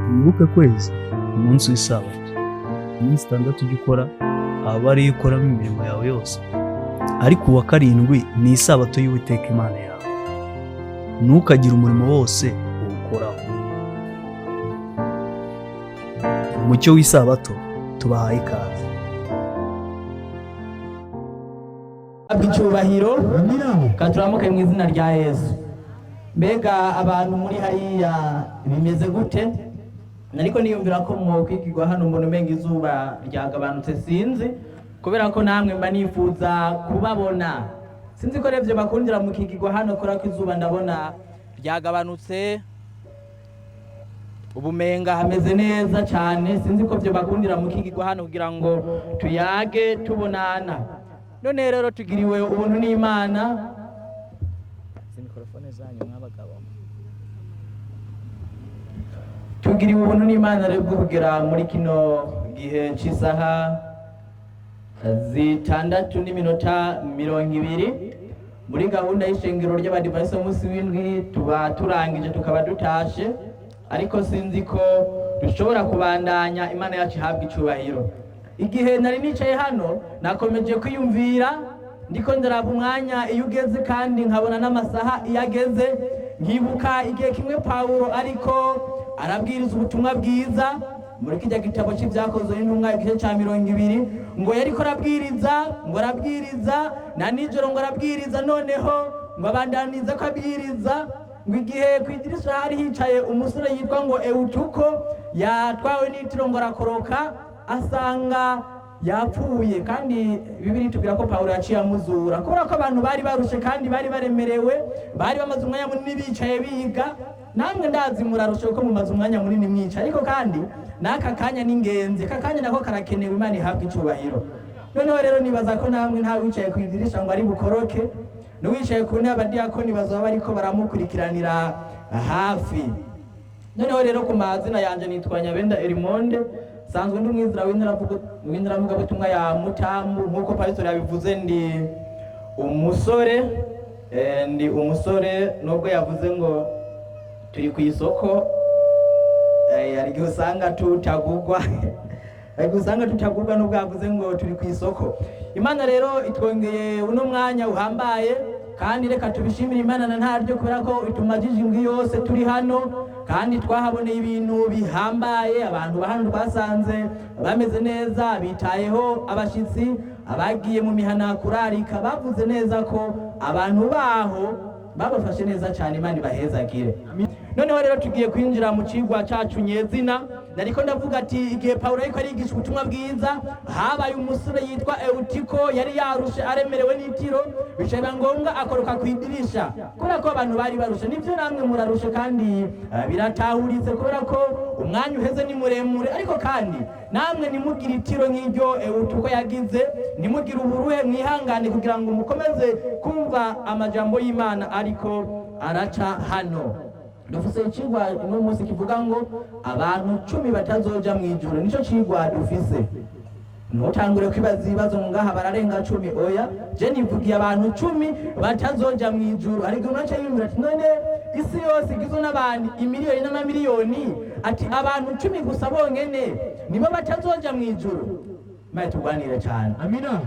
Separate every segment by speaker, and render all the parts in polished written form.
Speaker 1: Wibuke kwezi umunsi w'isabato, iminsi 6 ujya ukora aba ariyo ukoramo imirimo yawe yose, ariko uwa karindwi ni isabato y'Uwiteka Imana yawe, ntukagire umurimo wose uwukoraho. Umucyo w'isabato tubahaye ikaze.
Speaker 2: Icyubahiro katuramuke mu izina rya Yesu. Mbega abantu muri hariya bimeze gute? Ariko niyumvira ko mwokwigirwa hano mbona umenga izuba ryagabanutse, sinzi kubera ko namwe mba nifuza kubabona. Sinzi ko revyo bakundira mukigirwa hano kubera ko izuba ndabona ryagabanutse, ubumenga hameze neza cyane. Sinzi ko byo bakundira mukigirwa hano kugira ngo tuyage tubonana. None rero tugiriwe ubuntu n'Imana. Izi mikorofone zanyu mw'abagabo. Tugiriwe ubuntu n'Imana rero bwo kugera muri kino gihe cy'isaha 6:20 muri gahunda y'ishengero ry'Abadivantisiti b'umunsi w'indwi tuba turangije tukaba dutashe, ariko sinzi ko dushobora kubandanya. Imana yacu ihabwa icubahiro. Igihe nari nicaye hano nakomeje kwiyumvira, ndiko ndaraba umwanya iyo ugeze kandi nkabona n'amasaha iyo ageze, nkibuka igihe kimwe Pawulo ariko arabwiriza ubutumwa bwiza muri kijya gitabo cy'Ibyakozwe n'Intumwa igice cya 20, ngo yariko arabwiriza, ngo arabwiriza na nijoro, ngo arabwiriza, noneho ngo abandanize ko abwiriza, ngo igihe ku idirisha hari hicaye umusore yitwa ngo Eutuko, yatwawe n'itiro ngo arakoroka asanga yapfuye. Kandi Bibiri tubwira ko Pawulo yaciye amuzura kubera ko abantu bari barushe kandi bari baremerewe, bari bamaze umwanya munini bicaye biga. Namwe ndazi murarushe kuko mumaze umwanya munini mwicaye, ariko kandi n'aka kanya ni ingenzi, aka kanya nako karakenewe. Imana ihabwa icubahiro. Noneho rero nibaza ko namwe nta wicaye ku idirisha ngo ari bukoroke, n'uwicaye ku ntebe abadiyakoni bazaba bariko baramukurikiranira hafi. Noneho rero ku mazina yanje nitwa Nyabenda Erimonde, sanzwe ndi umwizera w'intaravugabutumwa ya Mutambu. Nk'uko pastor yabivuze, ndi umusore, ndi umusore nubwo yavuze ngo turi ku isoko, hari igihe usanga tutagugwa, hari igihe usanga tutagugwa nubwo yavuze ngo turi ku isoko. Imana rero itwongeye uno mwanya uhambaye, kandi reka tubishimire Imana na ntaryo kubera ko itumajije indwi yose turi hano kandi twahaboneye ibintu bihambaye. Abantu ba hano twasanze bameze neza, bitayeho abashyitsi, abagiye mu mihana kurarika bavuze neza ko abantu baho babafashe neza cyane. Imana ibahezagire. Noneho rero tugiye kwinjira mu cigwa cacu nyezina. Nariko ndavuga ati igihe Pawulo ariko arigisha ubutumwa bwiza, habaye umusore yitwa Eutiko, yari yarushe aremerewe n'itiro, bica ngombwa akoroka ku idirisha kubera ko abantu bari barushe. Nivyo namwe murarushe kandi biratahuritse kubera ko umwanya uheze ni muremure, ariko kandi namwe ntimugire itiro nk'iryo Eutuko yagize, ntimugire uburuhe, mwihangane kugira ngo mukomeze kumva amajambo y'Imana ariko araca hano. Dufise icigwa uno munsi kivuga ngo abantu 10 batazoja mu ijuru. Nico cigwa dufise. Ntutangure kwibaza ibibazo ngo ngaha bararenga 10. Oya, je nivugiye abantu 10 batazoja mu ijuru. Ariko umuntu aca yiyumvira ati none isi yose igizwe n'abantu imiliyoni n'amamiliyoni, ati abantu 10 gusa bonyene nibo batazoja mu ijuru? Maye turwanire cane.
Speaker 3: Amina.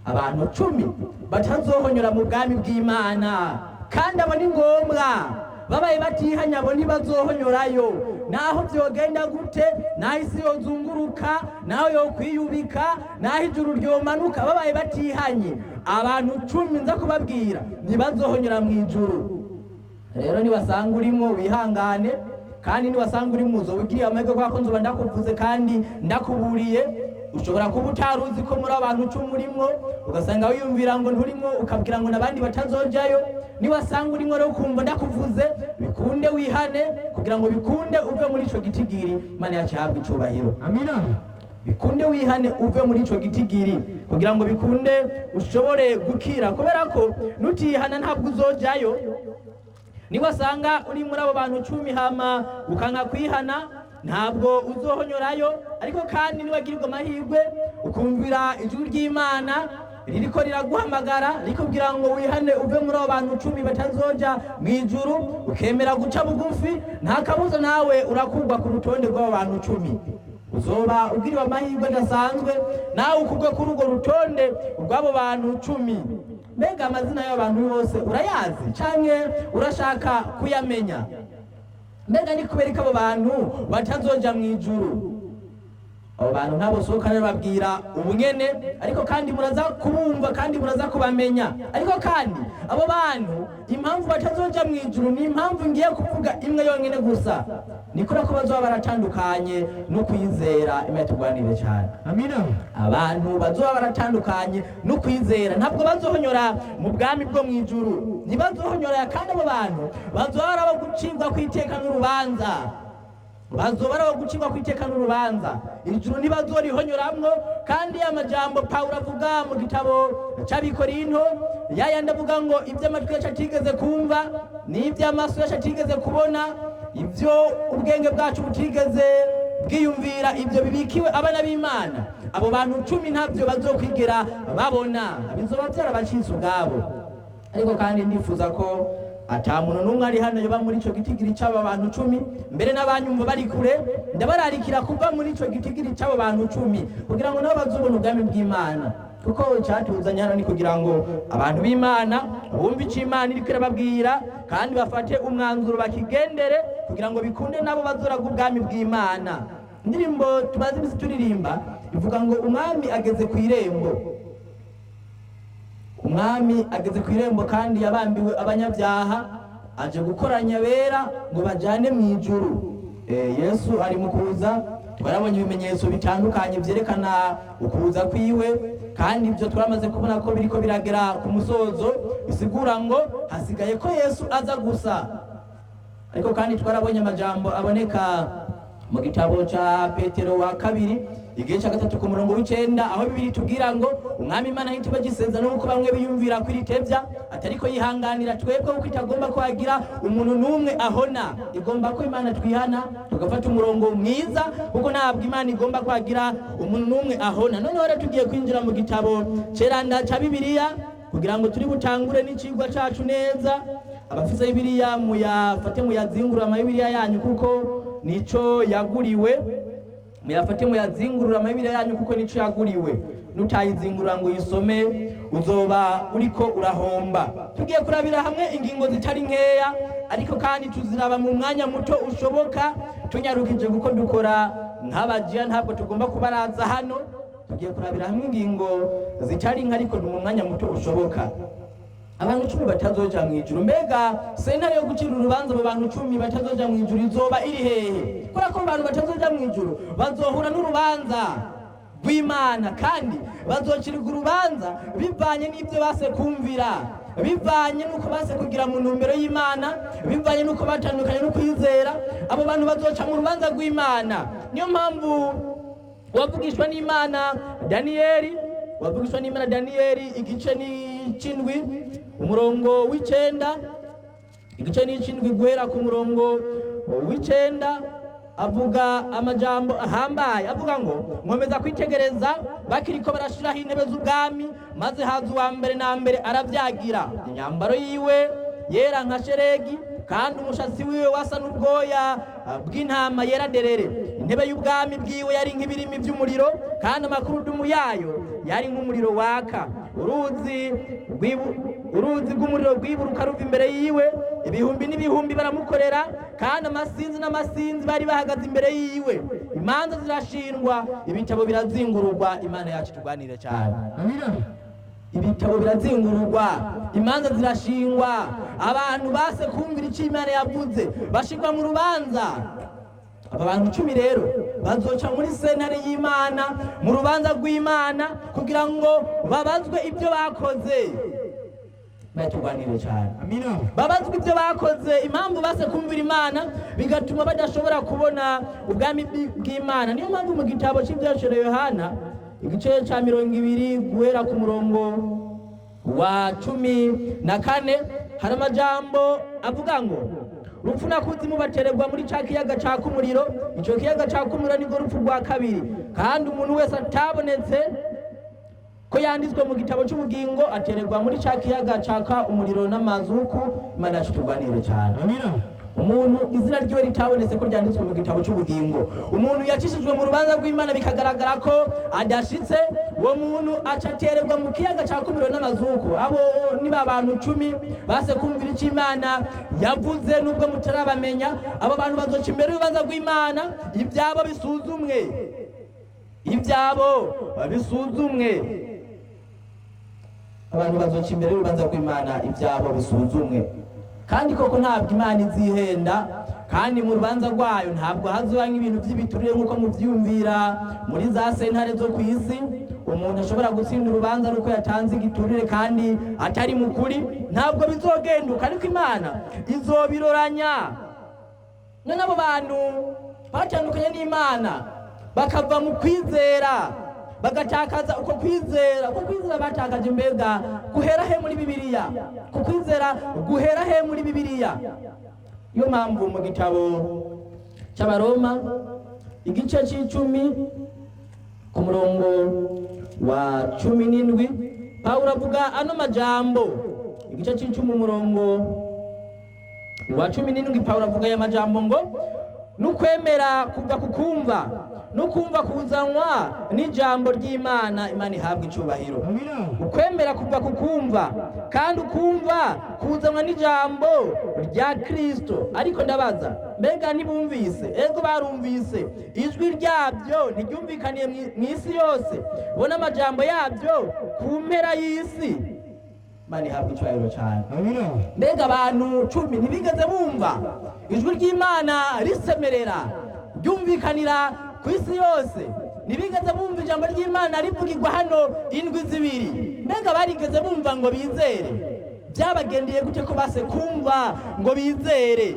Speaker 2: Abantu 10 batazohonyora mu bwami bw'Imana, kandi abo ni ngombwa. Babaye batihanye abo ntibazohonyorayo, naho vyogenda gute, naho isi yozunguruka, naho yokwiyubika, naho ijuru ryomanuka, babaye batihanye abantu 10 nza kubabwira ntibazohonyora mu ijuru. Rero niwasanga urimwo wihangane, kandi niwasanga uri muzo wigiriye amahirwe kubera ko nzoba ndakuvuze kandi ndakuburiye. Ushobora kuba utaruzi ko muri abantu 10 urimwo, ugasanga wiyumvira ngo nturimwo, ukabwira ngo n'abandi batazojayo. Niwasanga urimwo rero ukumva ndakuvuze, bikunde wihane kugira ngo bikunde uve muri ico gitigiri. Imana yacu ihabwe icubahiro.
Speaker 3: Amina.
Speaker 2: Bikunde wihane uve muri ico gitigiri kugira ngo bikunde ushobore gukira, kubera ko nutihana ntabwo uzojayo. Niwasanga uri muri abo bantu 10 hama ukanka kwihana, ntabwo uzohonyorayo. Ariko kandi niwagirirwa amahirwe ukumvira ijwi ry'Imana ririko riraguhamagara rikubwira ngo wihane uve muri abo bantu 10 batazoja mu ijuru, ukemera guca bugufi, nta kabuza nawe urakurwa ku rutonde rw'abo bantu 10. Uzoba ugiriwe amahirwe adasanzwe nawe ukugwe kuri urwo rutonde rw'abo bantu 10. Mbega amazina y'abantu bose urayazi canke urashaka kuyamenya? Mbega ni kubera ko abo bantu batazoja mu ijuru? Abo bantu ntabwo sohoka babwira ubunyene, ariko kandi muraza kubumva kandi muraza kubamenya. Ariko kandi abo bantu impamvu batazoja mu ijuru ni impamvu ngiye kuvuga imwe yonyine gusa, ni kubera ko bazoba baratandukanye no kwizera. Imana turwanire cyane.
Speaker 3: Amina.
Speaker 2: Abantu bazoba baratandukanye no kwizera ntabwo bazohonyora mu bwami bwo mu ijuru, ntibazohonyora. Kandi abo bantu bazoba ari abo gucibwa kw'iteka n'urubanza, bazoba ari abo gucibwa kw'iteka n'urubanza. Ijuru ntibazorihonyoramwo. Kandi ya majambo Pawulo avuga mu gitabo c'Abikorinto, yayandi avuga ngo ivy'amatwi yacu atigeze kumva n'ivy'amaso yacu atigeze kubona, ibyo ubwenge bwacu butigeze bwiyumvira, ibyo bibikiwe abana b'Imana, abo bantu 10 ntabyo bazokwigera babona, bizoba byarabacitse ubwabo. Ariko kandi ndifuza ko ata muntu n'umwe ari hano yoba muri ico gitigiri c'abo bantu 10. Mbere n'abanyumva bari kure, ndabararikira kuva muri ico gitigiri c'abo bantu 10 kugira ngo nabo bazobone ubwami bw'Imana. Kuko icyatuzanye hano ni kugira ngo abantu b'Imana bumve icyo Imana iriko irababwira kandi bafate umwanzuro bakigendere, kugira ngo bikunde nabo bazoraga ubwami bw'Imana. Indirimbo tumaze iminsi turirimba ivuga ngo umwami ageze ku irembo. Umwami ageze ku irembo kandi yabambiwe abanyabyaha, aje gukoranya abera ngo bajane mu ijuru. Yesu ari mu kuza. Twarabonye ibimenyetso bitandukanye byerekana ukuza kwiwe, kandi ibyo twamaze kubona ko biriko biragera ku musozo, bisigura ngo hasigaye ko Yesu aza gusa. Ariko kandi twarabonye amajambo aboneka mu gitabo ca Petero wa kabiri igice cya 3 ku murongo w'9, aho Bibiri tubwira ngo umwami Imana ntituba giseza nuko bamwe biyumvira ko iritevya, atariko yihanganira twebwe kuko itagomba ko hagira umuntu n'umwe ahona. Igomba ko Imana twihana tugafata umurongo mwiza, kuko ntabwo Imana igomba ko hagira umuntu n'umwe ahona. Noneho rero tugiye kwinjira mu gitabo ceranda ca Bibiliya kugira ngo turi butangure n'icigwa cacu neza. Abafise Bibiliya muyafate muyazingurura amabibiriya yanyu kuko nico yaguriwe. Muyafate muyazingurura amabibiriya yanyu kuko nico yaguriwe. Nutayizingurura ngo uyisome uzoba uriko urahomba. Tugiye kurabira hamwe ingingo zitari nkeya, ariko kandi tuziraba mu mwanya muto ushoboka tunyarukije, kuko dukora nk'abajiya, ntabwo tugomba kubaraza hano. Tugiye kurabira hamwe ingingo zitari nke, ariko ni mu mwanya muto ushoboka. Abantu 10 batazoja mu ijuru. Mbega sentare yo gucira urubanza abo bantu 10 batazoja mu ijuru izoba iri hehe? Kubera ko abantu batazoja mu ijuru bazohura n'urubanza rw'Imana, kandi bazocirwa urubanza bivanye n'ibyo base kumvira, bivanye n'uko base kugira mu ntumbero y'Imana, bivanye n'uko batandukanye no kwizera. Abo bantu bazoca mu rubanza rw'Imana. Niyo mpamvu wavugishwa n'Imana Daniyeli, wavugishwa n'Imana Daniyeli igice n'icindwi umurongo w'9, igice n'icindwi guhera ku murongo w'9, avuga amajambo ahambaye avuga ngo nkomeza kwitegereza bakiriko barashiraho intebe z'ubwami, maze haza uwa mbere na mbere aravyagira, imyambaro yiwe yera nka sheregi, kandi umushatsi wiwe wasa n'ubwoya bw'intama yera derere. Intebe y'ubwami bwiwe yari nk'ibirimi by'umuriro, kandi amakurudumu yayo yari nk'umuriro waka. Uruzi rw'umuriro rwiburuka ruva imbere yiwe. Ibihumbi n'ibihumbi baramukorera, kandi amasinzi n'amasinzi bari bahagaze imbere yiwe. Imanza zirashingwa, ibitabo birazingururwa. Imana yacu turwanire cyane.
Speaker 3: Amina.
Speaker 2: Ibitabo birazingururwa, imanza zirashingwa, abantu base kumvira icyo Imana yavuze bashirwa mu rubanza. Aba bantu 10 rero bazoca muri sentare y'Imana, mu rubanza rw'Imana, kugira ngo babazwe ibyo bakoze. Turwanire cyane.
Speaker 3: Amina.
Speaker 2: Babazwe ibyo bakoze, impamvu base kumvira Imana bigatuma badashobora kubona ubwami bw'Imana. Niyo mpamvu mu gitabo cy'ibyashore Yohana igice cya 20 guhera ku murongo wa 14 hari amajambo avuga ngo rupfu na kuzimu batererwa muri ca kiyaga caka umuriro. Ico kiyaga caka umuriro nirwo rupfu rwa kabiri, kandi umuntu wese atabonetse ko yanditswe mu gitabo cy'ubugingo, atererwa muri ca kiyaga caka umuriro n'amazuku. Imana yacu turwanire cyane. Umuntu izina ryiwe ritabonetse ko ryanditswe mu gitabo cy'ubugingo, umuntu yacishijwe mu rubanza rw'Imana bikagaragara ko adashitse, uwo muntu aca atererwa mu kiyaga caka umuriro n'amazuku. Abo niba abantu 10 base kumvira icyo Imana yavuze, nubwo mutarabamenya, abo bantu bazoca imbere y'urubanza rw'Imana, ibyabo bisuzumwe, ibyabo bisuzumwe. Abantu bazoca imbere y'urubanza rw'Imana, ibyabo bisuzumwe. Kandi koko ntabwo Imana izihenda, kandi mu rubanza rwayo ntabwo hazoba nk'ibintu by'ibiturire nk'uko mubyiyumvira muri za sentare zo ku isi. Umuntu ashobora gutsinda urubanza nuko yatanze igiturire kandi atari mu kuri, ntabwo bizogenduka, ariko Imana izobiroranya. None abo bantu batandukanye n'Imana, bakava mu kwizera, bagatakaza uko kwizera, uko kwizera batakaje mbega guhera he muri Bibiliya? Ku kwizera guhera he muri Bibiliya? Niyo mpamvu mu gitabo cy'Abaroma igice c'icumi ku murongo wa 17, Pawulo avuga ano majambo. Igice c'icumi umurongo wa 17, Pawulo avuga aya majambo ngo: "Nukwemera kuva ku kumva, nukumva kuzanwa n'ijambo ry'Imana." Imana ihabwa icubahiro. Ukwemera kuva ku kumva, kandi ukumva kuzanwa n'ijambo rya Kristo. Ariko ndabaza, mbega ntibumvise? Ego, barumvise. Ijwi ryabyo ntiryumvikaniye mu isi yose, bona amajambo yabyo ku mpera y'isi. Imana ihabwa icubahiro cyane. Mbega abantu 10 ntibigeze bumva ijwi ry'Imana risemerera ryumvikanira ku isi yose? Ntibigeze bumva ijambo ry'Imana rivugirwa hano indwi 2? Mbega barigeze bumva ngo bizere? Byabagendeye gute ko base kumva ngo bizere?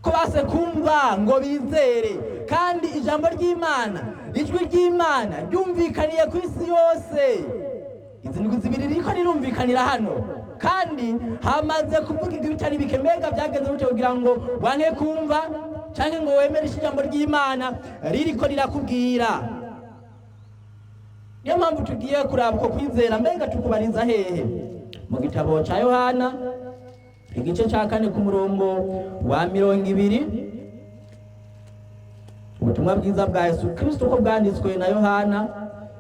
Speaker 2: Ko base kumva ngo bizere kandi ijambo ry'Imana, ijwi ry'Imana ryumvikaniye ku isi yose, izi ndwi 2 ririko rirumvikanira hano, kandi hamaze kuvuga ibitari bike. Mbega byagenze gute kugira ngo wanke kumva canke ngo wemere ijambo ry'Imana ririko rirakubwira? Niyo mpamvu tugiye kuraba uko kwizera mbega tukubariza hehe. Mu gitabo ca Yohana igice ca 4 ku murongo wa 20, ubutumwa bwiza bwa Yesu Kristo uko bwanditswe na Yohana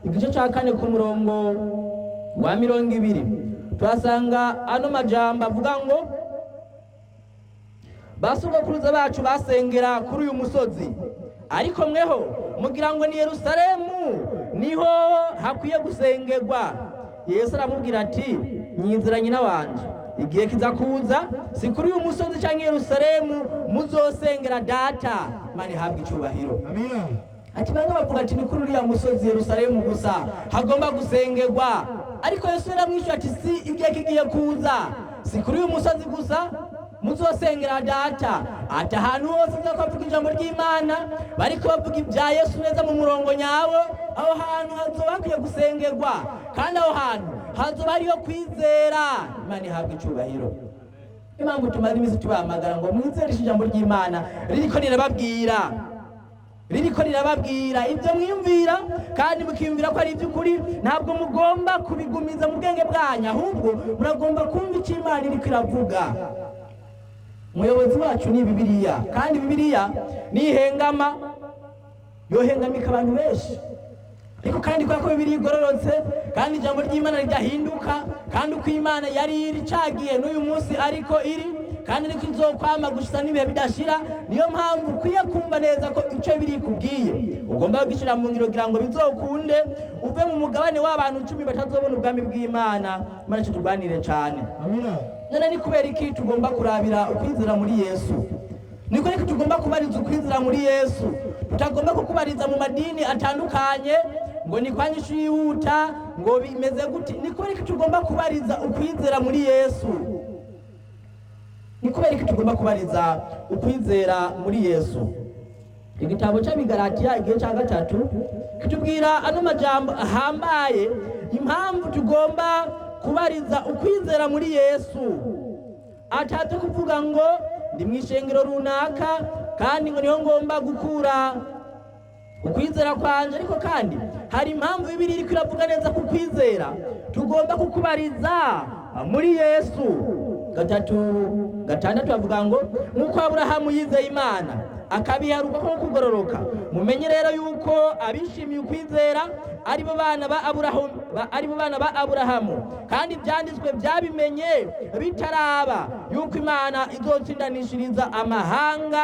Speaker 2: igice ca 4 ku murongo wa 20, tuhasanga ano majambo avuga ngo: "Basogokuruza bacu basengera kuri uyu musozi, ariko mweho mugira ngo ni Yerusalemu niho hakwiye gusengerwa." Yesu aramubwira ati: "Nyinzira nyina wanje, igihe kiza kuza, si kuri uyu musozi cyangwa Yerusalemu muzosengera Data." Imana ihabwa icyubahiro. Ati bamwe bavuga ati ni kuri uriya musozi Yerusalemu gusa hagomba gusengerwa, ariko Yesu yaramwishuye ati: "Si igihe kigiye kuza, si kuri uyu musozi gusa muzosengera Data." Ati ahantu hose uza kuvuga ijambo ry'Imana, bariko bavuga ibya Yesu neza mu murongo nyawo, aho hantu hazoba hakwiye gusengerwa, kandi aho hantu hazoba hariyo kwizera. Imana ihabwa icubahiro. Impamvu tumaze iminsi tubahamagara ngo mwizereshe ijambo ry'Imana ririko rirababwira, ririko rirababwira ibyo mwiyumvira kandi mukiyumvira ko ari iby'ukuri, ntabwo mugomba kubigumiza mu bwenge bwanyu, ahubwo muragomba kumva icyo Imana iriko iravuga. Umuyobozi wacu ni Bibiliya, kandi Bibiliya nihengama yohengamika abantu benshi, ariko kandi kubera ko Bibiliya igororotse kandi ijambo ry'Imana ridahinduka, kandi uko Imana yari iri cagiye n'uyu munsi ariko iri, kandi ariko izokwama gushitsa n'ibihe bidashira. Niyo mpamvu ukwiye kumva neza ko ico biri ikubwiye ugomba kugishyira mu ngiro kugira ngo bizokunde uve mu mugabane w'abantu 10 batazobona ubwami bw'Imana. Imana turwanire cane. None ni kubera iki tugomba kurabira ukwizera muri Yesu? Ni kubera iki tugomba kubariza ukwizera muri Yesu, tutagomba kukubariza mu madini atandukanye ngo ni kwa nyishu yihuta, ngo bimeze gute? Ni kubera iki tugomba kubariza ukwizera muri Yesu? Ni kubera iki tugomba kubariza ukwizera muri Yesu? Igitabo cy'Abigaratiya igihe cya 3 kitubwira ano majambo ahambaye, impamvu tugomba kubariza ukwizera muri Yesu, atatse kuvuga ngo ndi mu ishengero runaka kandi ngo niho ngomba gukura Ukwizera kwanje, ariko kandi hari impamvu Bibiliya iriko iravuga neza ku kwizera tugomba kukubariza muri Yesu. 3:6 bavuga ngo: "Nk'uko Aburahamu yizeye Imana, akabiharuka ko kugororoka, mumenye rero yuko abishimiye ukwizera aribo bana ba Aburahamu, aribo bana ba Aburahamu. Kandi ibyanditswe byabimenye bitaraba yuko Imana izotsindanishiriza amahanga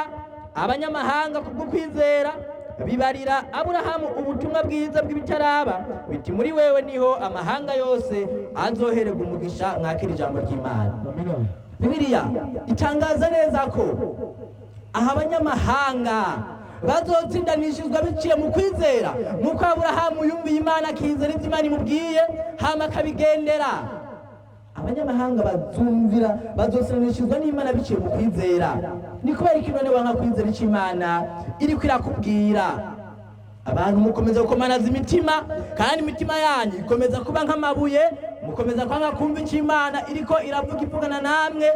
Speaker 2: abanyamahanga kubwo kwizera, bibarira Aburahamu ubutumwa bwiza bw'ibitaraba, biti: 'Muri wewe niho amahanga yose azohererwa umugisha.'" Mwakira ijambo ry'Imana. Bibiliya itangaza neza ko aha abanyamahanga bazotsindanishirizwa biciye mu kwizera, nk'uko Aburahamu yumviye Imana, akizera ibyo Imana imubwiye, hama akabigendera. Abanyamahanga bazumvira, bazotsindanishirizwa n'Imana biciye mu kwizera. Ni kubera iki none wanka kwizera icyo Imana iriko irakubwira? Abantu mukomeza gukomanaza imitima, kandi imitima yanyu ikomeza kuba nk'amabuye, mukomeza kwanga kumva icyo Imana iriko iravuga, ivugana namwe,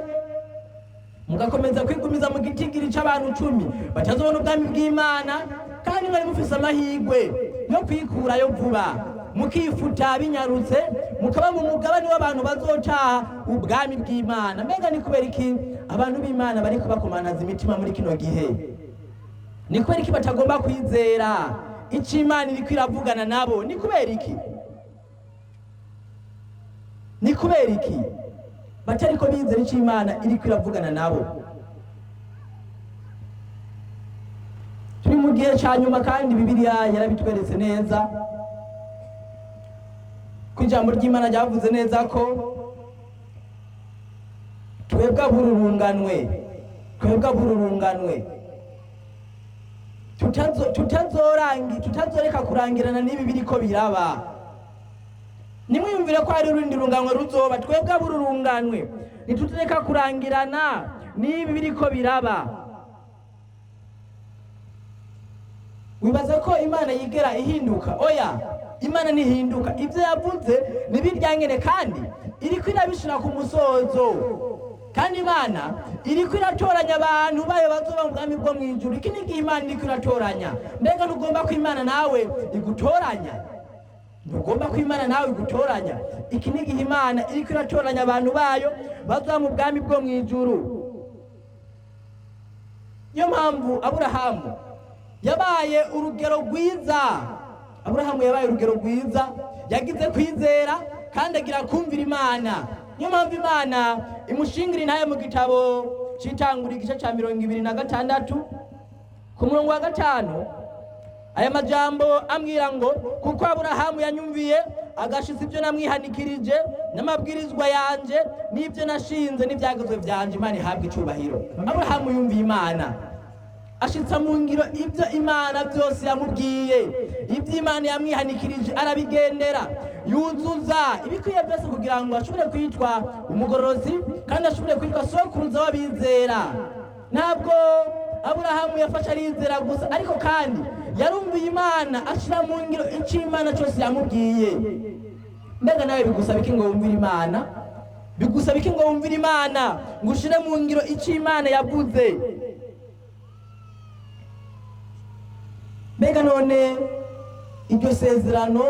Speaker 2: mugakomeza kwigumiza mu gitigiri c'abantu 10 batazobona ubwami bw'Imana, kandi mwari mufise amahirwe yo kwikurayo vuba, mukifuta binyarutse, mukaba mu mugabane w'abantu bazocaha ubwami bw'Imana. Mbega ni kubera iki abantu b'Imana bariko bakomanaza imitima muri kino gihe? Ni kubera iki batagomba kwizera icyo Imana iriko iravugana nabo? Ni kubera iki? Ni kubera iki batariko bizera icyo Imana iriko iravugana nabo? Turi mu gihe cya nyuma, kandi Bibiliya yarabitweretse neza ko ijambo ry'Imana ryavuze neza ko twebwe abururunganwe, twebwe abururunganwe tutazoreka kurangirana n'ibi biriko biraba. Nimwiyumvire ko hari urundi runganwe ruzoba. Twebwe abururunganwe ntitutureka kurangirana n'ibi biriko biraba. Wibaza ko Imana yigera ihinduka? Oya, Imana ntihinduka. Ibyo yavuze nibiryangene, kandi iriko irabishira ku musozo, kandi Imana iriko iratoranya abantu bayo bazoba mu bwami bwo mw'ijuru. Iki ni igihe Imana iriko iratoranya. Mbega ntugomba ko Imana nawe igutoranya? Ntugomba ko Imana nawe igutoranya? Iki ni igihe Imana iriko iratoranya abantu bayo bazoba mu bwami bwo mw'ijuru. Niyo mpamvu Aburahamu yabaye urugero rwiza. Aburahamu yabaye urugero rwiza, yagize kwizera kandi agira kumvira Imana. Niyo mpamvu Imana imushingira intaye mu gitabo c'Itangura, igice ca 26, ku murongo wa 5, aya majambo ambwira ngo: "Kuko Aburahamu yanyumviye, agashitsa ibyo namwihanikirije n'amabwirizwa yanje n'ibyo nashinze n'ibyagezwe vyanje." Imana ihabwa icubahiro. Aburahamu yumviye Imana, ashitsa mu ngiro ibyo Imana byose yamubwiye, ibyo Imana yamwihanikirije arabigendera, yuzuza ibikwiye byose kugira ngo ashobore kwitwa umugororozi kandi ashobore kwitwa sokuruza w'abizera. Ntabwo Aburahamu yafashe arizera gusa, ariko kandi yarumviye Imana, ashira mu ngiro icyo Imana cyose yamubwiye. Mbega nawe bigusaba iki ngo wumvire Imana? Bigusaba iki ngo wumvire Imana, ngo ushire mu ngiro icyo Imana yavuze? Mbega none iryo sezerano,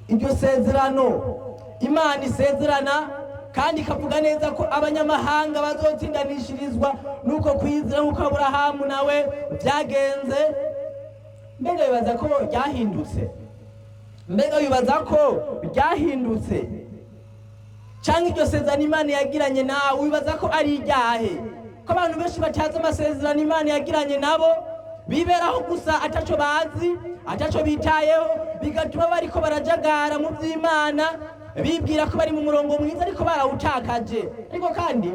Speaker 2: iryo sezerano Imana isezerana kandi ikavuga neza ko abanyamahanga bazotsindanishirizwa nuko kwizera nk'uko Aburahamu nawe byagenze, mbega bibaza ko ryahindutse? Mbega bibaza ko ryahindutse? Cyangwa iryo sezerano Imana yagiranye nawe, wibaza ko ari iryahe? Ko abantu benshi batazi amasezerano Imana yagiranye nabo, biberaho gusa ataco bazi, ataco bitayeho, bigatuma bariko barajagara mu by'Imana, bibwira ko bari mu murongo mwiza ariko barawutakaje. Ariko kandi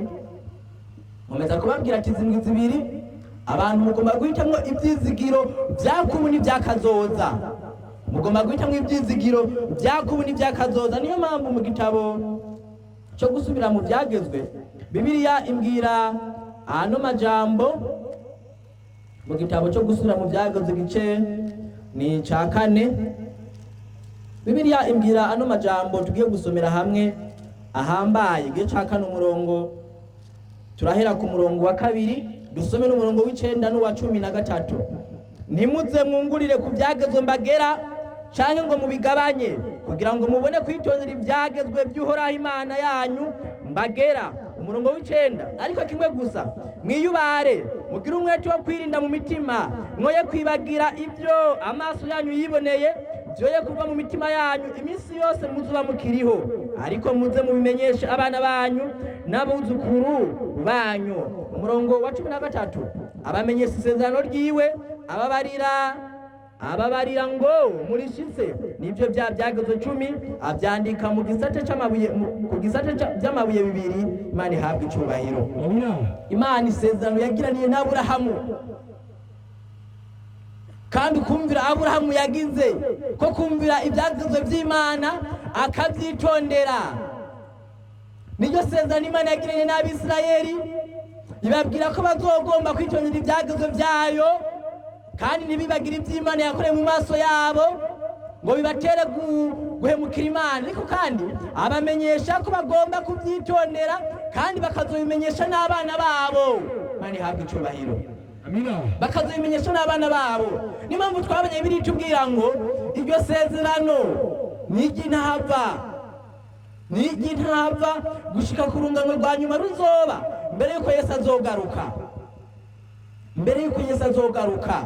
Speaker 2: nkomeza kubabwira ati zindwi zibiri, abantu mugomba guhitamwo ibyizigiro byakubu n'ibyakazoza. Mugomba guhitamwo ibyizigiro byakubu n'ibyakazoza. Niyo mpamvu mu gitabo cyo gusubira mu byagezwe, Bibiliya imbwira ano majambo. Mu gitabo cyo gusubira mu byagezwe, igice ni icya 4, Bibiliya imbwira ano majambo tugiye gusomera hamwe ahambaye. Igice cya 4, umurongo, turahera ku murongo wa 2, dusome n'umurongo w'9 n'uwa 13. Ntimuze mwungurire ku byagezwe mbagera canke ngo mubigabanye, kugira ngo mubone kwitondera ibyagezwe by'Uhoraho Imana yanyu mbagera. Umurongo w'9: ariko kimwe gusa, mwiyubare, mugire umwete wo kwirinda mu mitima, mwoye kwibagira ibyo amaso yanyu yiboneye, byoye kuva mu mitima yanyu iminsi yose muzuba mukiriho, ariko muze mubimenyeshe abana banyu n'abuzukuru banyu. Umurongo wa 13: abamenyesha isezerano ryiwe, ababarira ngo murishitse. Nibyo bya byagezwe 10, abyandika mu gisate c'amabuye, ku gisate by'amabuye bibiri. Imana ihabwa icubahiro. Imana isezerano yagiraniye n'Aburahamu, kandi kumvira Aburahamu yagize ko kumvira ibyagezwe by'Imana akabyitondera, niryo sezerano Imana yagiranye n'Abisirayeli, ibabwira ko bazogomba kwitondera ibyagezwe byayo kandi ntibibagire iby'Imana yakoreye mu maso yabo ngo bibatere guhemukira Imana. Ariko kandi abamenyesha ko bagomba kubyitondera kandi bakazobimenyesha n'abana babo. Imana ihabwa icubahiro. Bakazobimenyesha n'abana babo. Niyo mpamvu twabonye biritubwira ngo iryo sezerano ni iry'intahava, ni iry'intahava gushika ku rungano rwa nyuma ruzoba mbere y'uko Yesu azogaruka, mbere y'uko Yesu azogaruka.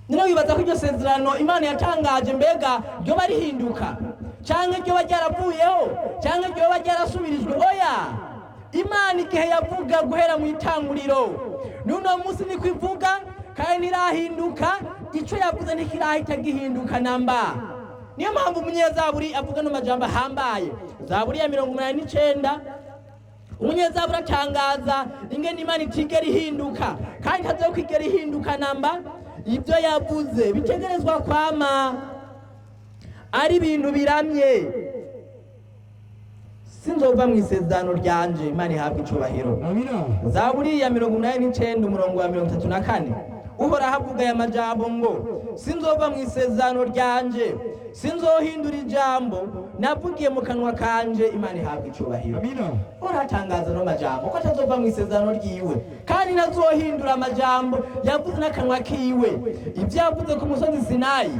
Speaker 2: None wibaza ko iryo sezerano Imana yatangaje mbega ryoba rihinduka, canke ryoba ryaravuyeho, canke ryoba ryarasubirijwe? Oya, Imana igihe yavuga guhera mu itanguriro n'uno munsi niko ivuga, kandi ntirahinduka. Ico yavuze ntikirahita gihinduka namba. Niyo mpamvu umunyezaburi avuga no majambo ahambaye, Zaburi ya 89. Umunyezaburi atangaza ingene Imana itigera ihinduka kandi itazokwigera ihinduka namba. Ibyo yavuze bitegerezwa kwama ari ibintu biramye. Sinzova mu isezerano ryanje. Imana ihabwa icubahiro. Zaburi ya 89, umurongo wa 34, Uhoraho avuga aya majambo ngo: sinzova mu isezerano ryanje, sinzohindura ijambo navugiye mu kanwa kanje. Imana ihabwa icubahiro. Uratangaza no majambo ko atazova mu isezerano ryiwe kandi ntazohindura amajambo yavuze n'akanwa kiwe. Ibyo yavuze ku musozi Sinayi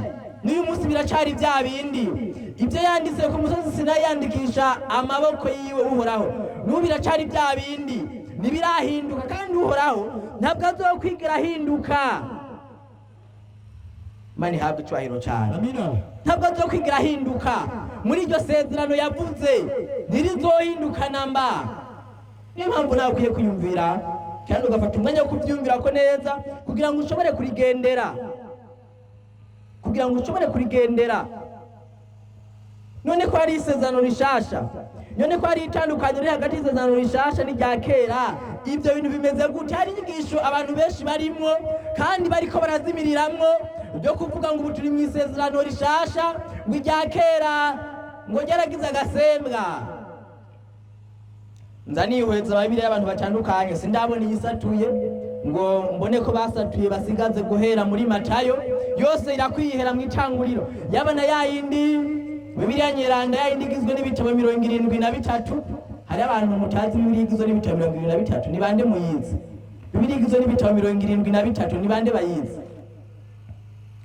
Speaker 2: n'uyu munsi biracari bya bindi. Ibyo yanditse ku musozi Sinayi yandikisha amaboko yiwe Uhoraho, n'ubu biracari bya bindi, ntibirahinduka, kandi Uhoraho ntabwo azokwigera ahinduka. Imana ihabwa icubahiro cyane. Ntabwo azokwigira ahinduka muri iryo sezerano yavuze, ntirizohinduka namba. Niyo mpamvu nawe ukwiye kwiyumvira kandi ugafata umwanya wo kubyumvira ko neza, kugira ngo ushobore kurigendera, kugira ngo ushobore kurigendera. None ko hari isezerano rishasha, none ko hari itandukaniro riri hagati y'isezerano rishasha n'irya kera, ibyo bintu bimeze gute? Hari inyigisho abantu benshi barimwo kandi bariko barazimiriramwo byo kuvuga ngo ubu turi mu isezerano rishasha, ngo irya kera ngo ryaragize agasembwa. Nza nihweza amabiri y'abantu batandukanye, sindabona iyisatuye ngo mbone ko basatuye basigaze guhera muri Matayo. Yose irakwihera mu itanguriro, yaba na yayindi Bibiliya Nyeranda, yayindi igizwe n'ibitabo 73. Hari abantu mutazi Bibiliya igizwe n'ibitabo 73? Ni bande muyizi Bibiliya igizwe n'ibitabo 73? Ni bande bayizi?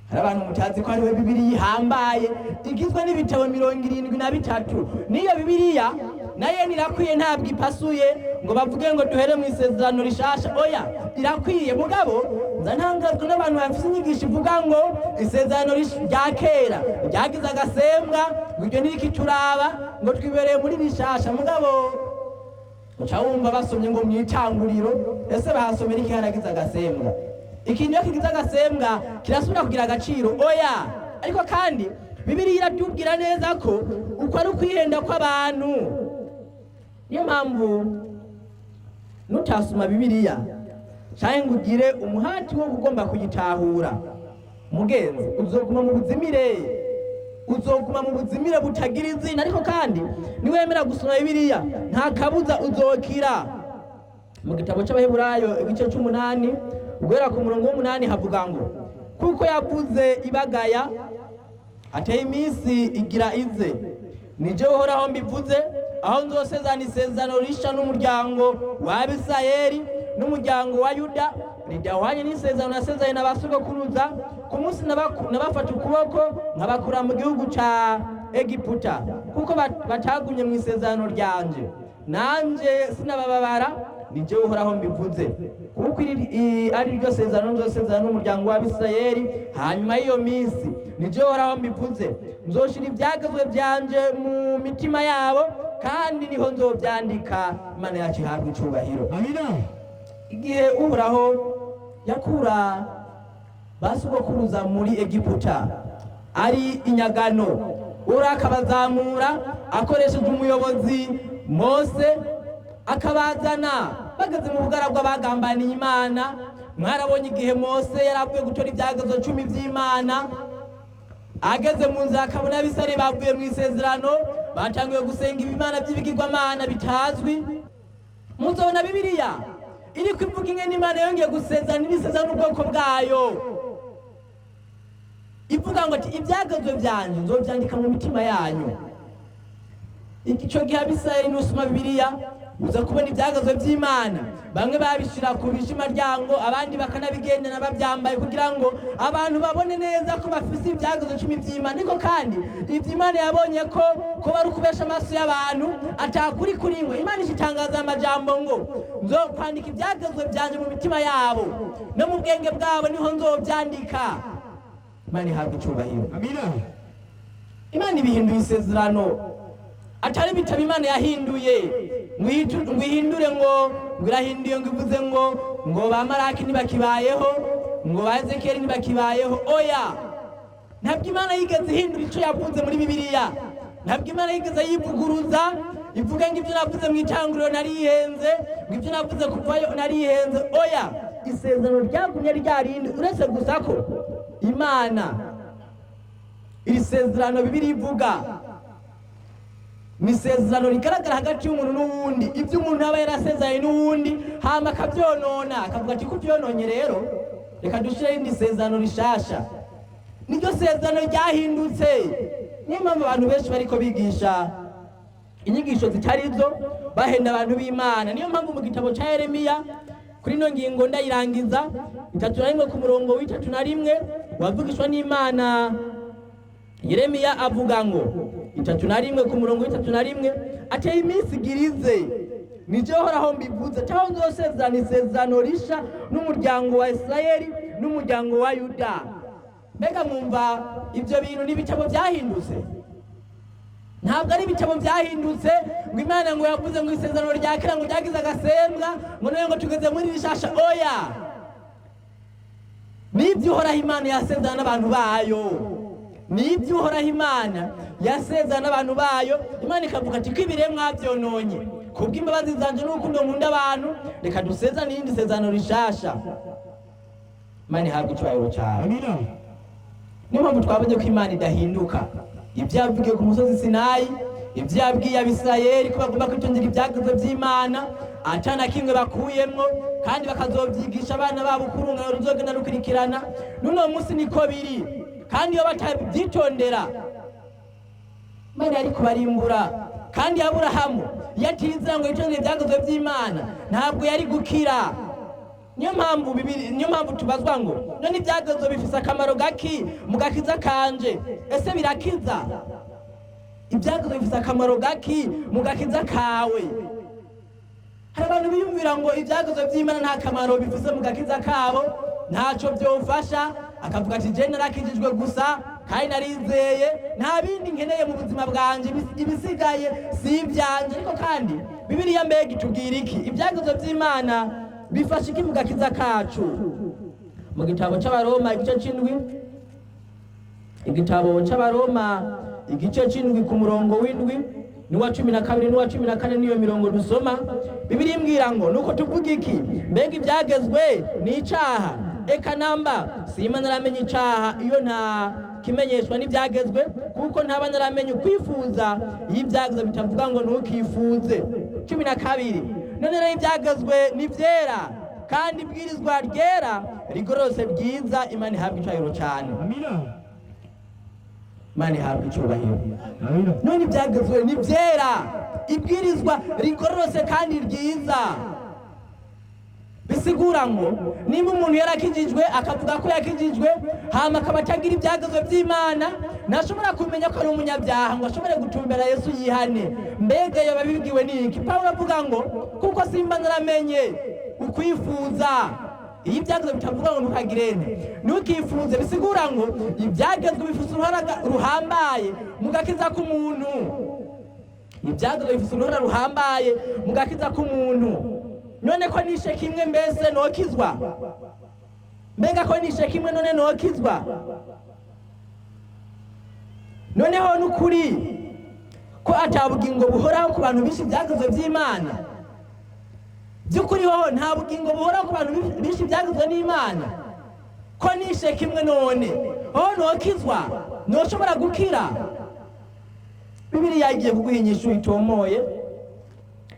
Speaker 2: Hari abantu mutazi ko hariho Bibiliya ihambaye igizwe n'ibitabo 73. N'iyo Bibiliya nayo irakwiye, ntabwo ipasuye ngo bavuge ngo duhere mu isezerano rishasha. Oya, irakwiye. Mugabo nza ntangazwa n'abantu bafite inyigisho ivuga ngo isezerano rya kera ryagize agasembwa, ngo iryo ntirikituraba, ngo twibereye muri rishasha. Mugabo uca wumva basomye ngo mu itanguriro, ese bahasomera iki haragize agasembwa? Ikintu iyo kigize agasembwa kirasubira kugira agaciro? Oya. Ariko kandi Bibiliya iratubwira neza ko uko ari ukwihenda kw'abantu. Niyo mpamvu nutasoma Bibiliya canke ngo ugire umuhati wo kugomba kuyitahura, mugenzi, uzoguma mu buzimire, uzoguma mu buzimire butagira izina. Ariko kandi niwemera gusoma Bibiliya, nta kabuza uzokira. Mu gitabo c'Abaheburayo igice c'8, guhera ku murongo w'8, havuga ngo: kuko yavuze ibagaya, ateye iminsi igira ize, nije Uhoraho mbivuze. Aho nzosezerana isezerano risha n'umuryango w'Abisirayeli n'umuryango wa Yuda, ridahwanye n'isezerano nasezeranye na ba sogokuruza ku munsi nabafata ukuboko nkabakura mu gihugu ca Egiputa, kuko batagumye mu isezerano ryanje, nanje sinabababara. Ni jewe Uhoraho mbivuze. Kuko iri ari ryo sezerano nzosezerana n'umuryango w'Abisirayeli hanyuma y'iyo minsi, ni jewe Uhoraho mbivuze. Nzoshira ibyagezwe byanje mu mitima yabo, kandi niho nzobyandika. Imana yacu ihabwa icubahiro.
Speaker 3: Amina.
Speaker 2: Igihe Uhoraho yakura ba sogokuruza muri Egiputa ari inyagano, Uhoraho akabazamura akoresheje umuyobozi Mose, akabazana bageze mu bugaragwa bagambaniye Imana. Mwarabonye igihe Mose yari avuye gutora ibyagezo 10 by'Imana, ageze mu nzira akabona Abisirayeli bavuye mu isezerano, batanguye gusenga ibimana by'ibigirwamana bitazwi. Muzobona Bibiliya iri kwivuga ingene Imana yongeye gusezerana ibisezerano n'ubwoko bwayo, ivuga ngo ati: "Ibyagezwe byanjye nzobyandika mu mitima yanyu." Icyo gihe Abisirayeli, nusoma Bibiliya uza kubona ibyagezwe by'Imana, bamwe babishyira ku bishimaryango, abandi bakanabigendana babyambaye kugira ngo abantu babone neza ko bafise ibyagezwe 10 by'Imana. Ariko kandi ibyo Imana yabonye ko kuba ari ukubesha amaso y'abantu, atakuri kuri ngo Imana ishitangaza amajambo ngo: "Nzokwandika ibyagezwe byanjye mu mitima yabo, no mu bwenge bwabo niho nzobyandika." Imana ihabwa icyubahiro.
Speaker 3: Amina.
Speaker 2: Imana ibihinduye isezerano, atari ibitabo Imana yahinduye ngo ihindure, ngo irahinduye, ngo ivuze ngo ba Maraki ntibakibayeho, ngo ba Ezekiyeli ntibakibayeho. Oya, ntabwo Imana yigeze ihindura icyo yavuze muri Bibiliya. Ntabwo Imana yigeze yivuguruza ivuga ngo: "Ibyo navuze mu itanguriro narihenze, ngo ibyo navuze kuvayo narihenze." Oya, isezerano ryagumye ryarindi, uretse gusa ko Imana, iri sezerano Bibiliya ivuga ni isezerano rigaragara hagati y'umuntu n'uwundi, ibyo umuntu aba yarasezeranye n'uwundi hama akabyonona, akavuga ati: "Kubyononye rero, reka dushyireho irindi sezerano rishasha." Niryo sezerano ryahindutse. Niyo mpamvu abantu benshi bariko bigisha inyigisho zitari zo, bahenda abantu b'Imana. Niyo mpamvu mu gitabo cya Yeremiya, kuri ino ngingo ndayirangiza, 31 ku murongo wa 31, wavugishwa n'Imana Yeremiya avuga ngo, 31 ku murongo wa 31, ateye iminsi igirize, nije Horaho mbivuze, caho nzosezerana isezerano risha n'umuryango wa Isirayeli n'umuryango wa Yuda. Mbega mwumva ibyo bintu n'ibitabo byahindutse? Ntabwo ari ibitabo byahindutse ngo Imana ngo yavuze ngo isezerano rya kera ngo ryagize agasembwa, ngo none ngo tugeze muri rishasha. Oya, nibyo Uhoraho Imana yasezerana n'abantu bayo, nibyo Uhoraho Imana yasezerana n'abantu bayo. Imana ikavuga ati: "Ko ibiremwa byononye, kubw'imbabazi zanje n'urukundo nkunda abantu, reka dusezerane irindi sezerano rishasha." Imana ihabwa icyubahiro cyawe.
Speaker 3: Amina.
Speaker 2: Niyo mpamvu twabonye ko Imana idahinduka. Ibyo yavugiye ku musozi Sinayi, ibyo yabwiye Abisirayeli ko bagomba kwitondera ibyagezwe by'Imana ata na kimwe bakuyemwo, kandi bakazobyigisha abana babo uko urungano ruzogenda rukurikirana, n'uno munsi niko biri. Kandi iyo batabyitondera, Imana yari kubarimbura. Kandi Aburahamu iyo atizera ngo yitondere ibyagezwe by'Imana, ntabwo yari gukira. Niyo mpamvu bibiri, niyo mpamvu tubazwa ngo: "None ibyagezwe bifise akamaro gaki mu gakiza kanje?" Ese birakiza? Ibyagezwe bifise akamaro gaki mu gakiza kawe? Hari abantu biyumvira ngo ibyagezwe by'Imana nta kamaro bifise mu gakiza kabo, ntacyo byofasha, akavuga ati: "Je narakijijwe gusa kandi narizeye, nta bindi nkeneye mu buzima bwanje, ibisigaye si ibyanje." Ariko kandi Bibiliya mbega itubwira iki? Ibyagezwe by'Imana bifasha iki mu gakiza kacu? Mu gitabo cy'Abaroma igice c'indwi, igitabo cy'Abaroma igice c'indwi ku murongo wa 7 n'uwa 12 n'uwa 14, niyo mirongo dusoma. Bibiliya imbwira ngo: "Nuko tuvuga iki? Mbega ibyagezwe ni icaha? Eka namba! Sima naramenya icaha iyo nta kimenyeshwa n'ibyagezwe, kuko ntaba naramenya ukwifuza iyo ibyagezwe bitavuga ngo ntukifuze." 12: "None rero ibyagezwe ni byera, kandi ibwirizwa ryera rigororotse byiza." Imana ihabwa icubahiro cyane.
Speaker 3: Amina.
Speaker 2: Imana ihabwa icyubahiro. None ibyagezwe ni byera, ibwirizwa rigororotse kandi ryiza. Bisigura ngo nimba umuntu yarakijijwe, akavuga ko yakijijwe, hama akaba atagira ibyagezwe by'Imana, ntashobora kumenya ko ari umunyabyaha ngo ashobore gutumbera Yesu yihane. Mbega yoba bibwiwe n'iki? Pawulo avuga ngo kuko simba naramenye ukwifuza. Iyo ibyagezwe bitavuga ngo ntukagirene, ntukifuze, bisigura ngo ibyagezwe bifite uruhara ruhambaye mu gakiza k'umuntu. Ibyagezwe bifite uruhara ruhambaye mu gakiza k'umuntu. None ko nishe kimwe, mbese nokizwa? Mbega ko nishe kimwe, none nokizwa? Noneho n'ukuri ko atabugingo buhoraho ku bantu bishe ibyagezwe by'Imana? By'ukuri hoho nta bugingo buhoraho ku bantu bishe ibyagezwe n'Imana? Ko nishe kimwe, none hoho nokizwa? Noshobora gukira? Bibiliya igiye kuguha inyishu itomoye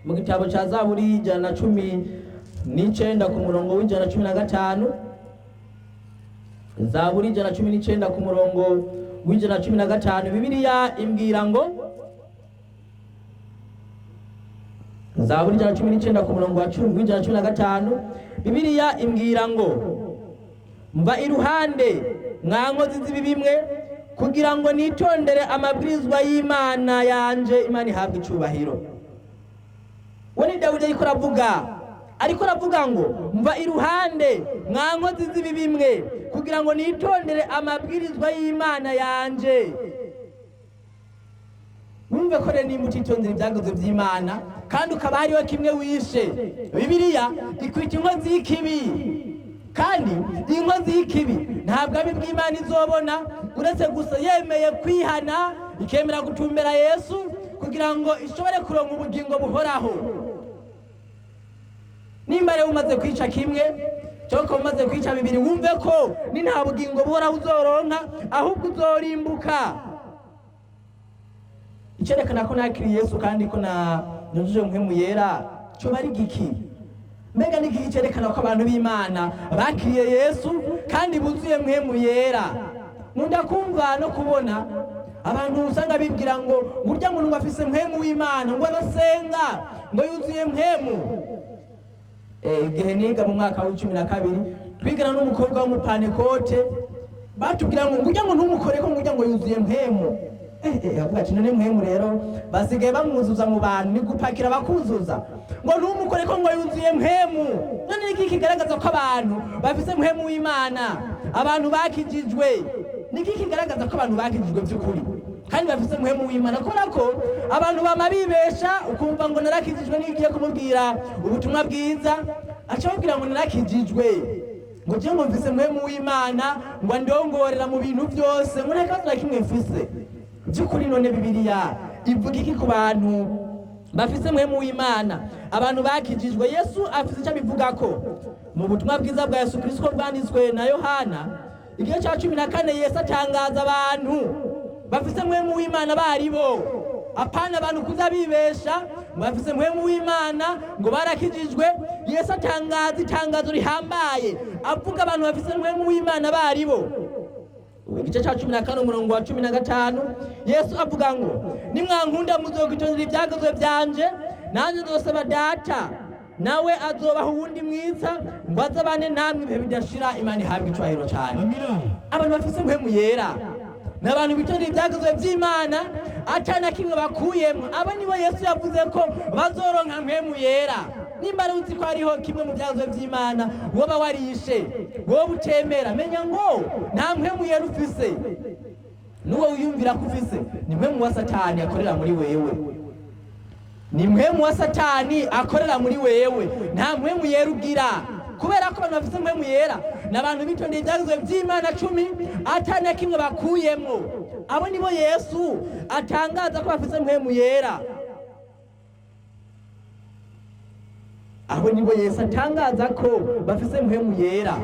Speaker 2: mu gitabo cya Zaburi 119 ku murongo w'115. Zaburi 119 ku murongo w'115, Bibiliya imbwira ngo, Zaburi 119 ku murongo wa 10 w'115, Bibiliya imbwira ngo: "Mva iruhande, mwa nkozi z'ibibi mwe, kugira ngo nitondere amabwirizwa y'Imana yanje." Imana ihabwa icubahiro. We ni Dawidi ariko aravuga ngo: "Mva iruhande, mwa nkozi z'ibibi mwe, kugira ngo nitondere amabwirizwa y'Imana yanje." Wumve ko rero nimba utitondera ibyagezwe by'Imana kandi ukaba hariho kimwe wishe, Bibiliya ikwita inkozi y'ikibi. Kandi inkozi y'ikibi ntabwo abi bw'Imana izobona, uretse gusa yemeye kwihana, ikemera gutumbera Yesu kugira ngo ishobore kuronka ubugingo buhoraho. Nimba rero umaze kwica kimwe cyangwa umaze kwica bibiri, wumve ko ni nta bugingo buhoraho uzoronka, ahubwo uzorimbuka. Icyerekana ko nakiriye Yesu kandi ko na nujuje Mpwemu Yera cyoba ari giki? Mbega ni igiki cyerekana ko abantu b'Imana bakiriye Yesu kandi buzuye Mpwemu Yera? Nkunda kumva no kubona abantu usanga bibwira ngo burya muntu ngo afise Mpwemu w'Imana, ngo arasenga, ngo yuzuye Mpwemu. Igihe niga mu mwaka w'12, twigana n'umukobwa w'umupanekote, batubwira ngo ngurya ngo ntumukore ko ngurya ngo yuzuye Mpwemu. Avuga ati: "None Mpwemu rero basigaye bamwuzuza mu bantu, ni gupakira bakuzuza?" Ngo ntumukore ko ngo yuzuye Mpwemu. None ni iki kigaragaza ko abantu bafise Mpwemu w'Imana, abantu bakijijwe? Ni iki kigaragaza ko abantu bakijijwe by'ukuri kandi bafise Mpwemu w'Imana? Kubera ko abantu bama bibesha, ukumva ngo narakijijwe, niyo ugiye kumubwira ubutumwa bwiza aca ababwira ngo narakijijwe, ngo je ngo mfise Mpwemu w'Imana, ngo andongorera mu bintu byose, ngo nta kibazo na kimwe mfise. By'ukuri none Bibiliya ivuga iki ku bantu bafise Mpwemu w'Imana, abantu bakijijwe? Yesu afise icyo abivugako mu butumwa bwiza bwa Yesu Kristo bwanditswe na Yohana, igice cya 14. Yesu atangaza abantu bafise Mpwemu w'Imana baribo, apana abantu kuza bibesha ngo bafise Mpwemu w'Imana, ngo barakijijwe. Yesu atangaza itangazo rihambaye, avuga abantu bafise Mpwemu w'Imana baribo. Igice cya 14, umurongo wa 15, Yesu avuga ngo: "Nimwankunda muzokwitondera ibyagezwe byanje, nanjye nzosaba Data, nawe azobaha uwundi mwiza ngo azabane namwe ibihe bidashira." Imana ihabwe icubahiro cyane. Abantu bafise Mpwemu Yera ni abantu bitondera ibyagezwe by'Imana ata na kimwe bakuyemo. Abo nibo Yesu yavuze ko bazoronka Mpwemu Yera. Nimba ari uzi ko hariho kimwe mu byagezwe by'Imana woba warishe, wowe utemera, menya ngo nta Mpwemu Yera ufise. N'uwo wiyumvira ko ufise ni mpwemu wa Satani akorera muri wewe, ni mpwemu wa Satani akorera muri wewe, nta Mpwemu Yera ugira. Kubera ko abantu bafise Mpwemu Yera ni abantu bitondeye ibyagezwe by'Imana 10 ata na kimwe bakuyemo. Abo nibo Yesu atangaza ko bafise Mpwemu Yera. Abo nibo Yesu atangaza ko bafise Mpwemu Yera.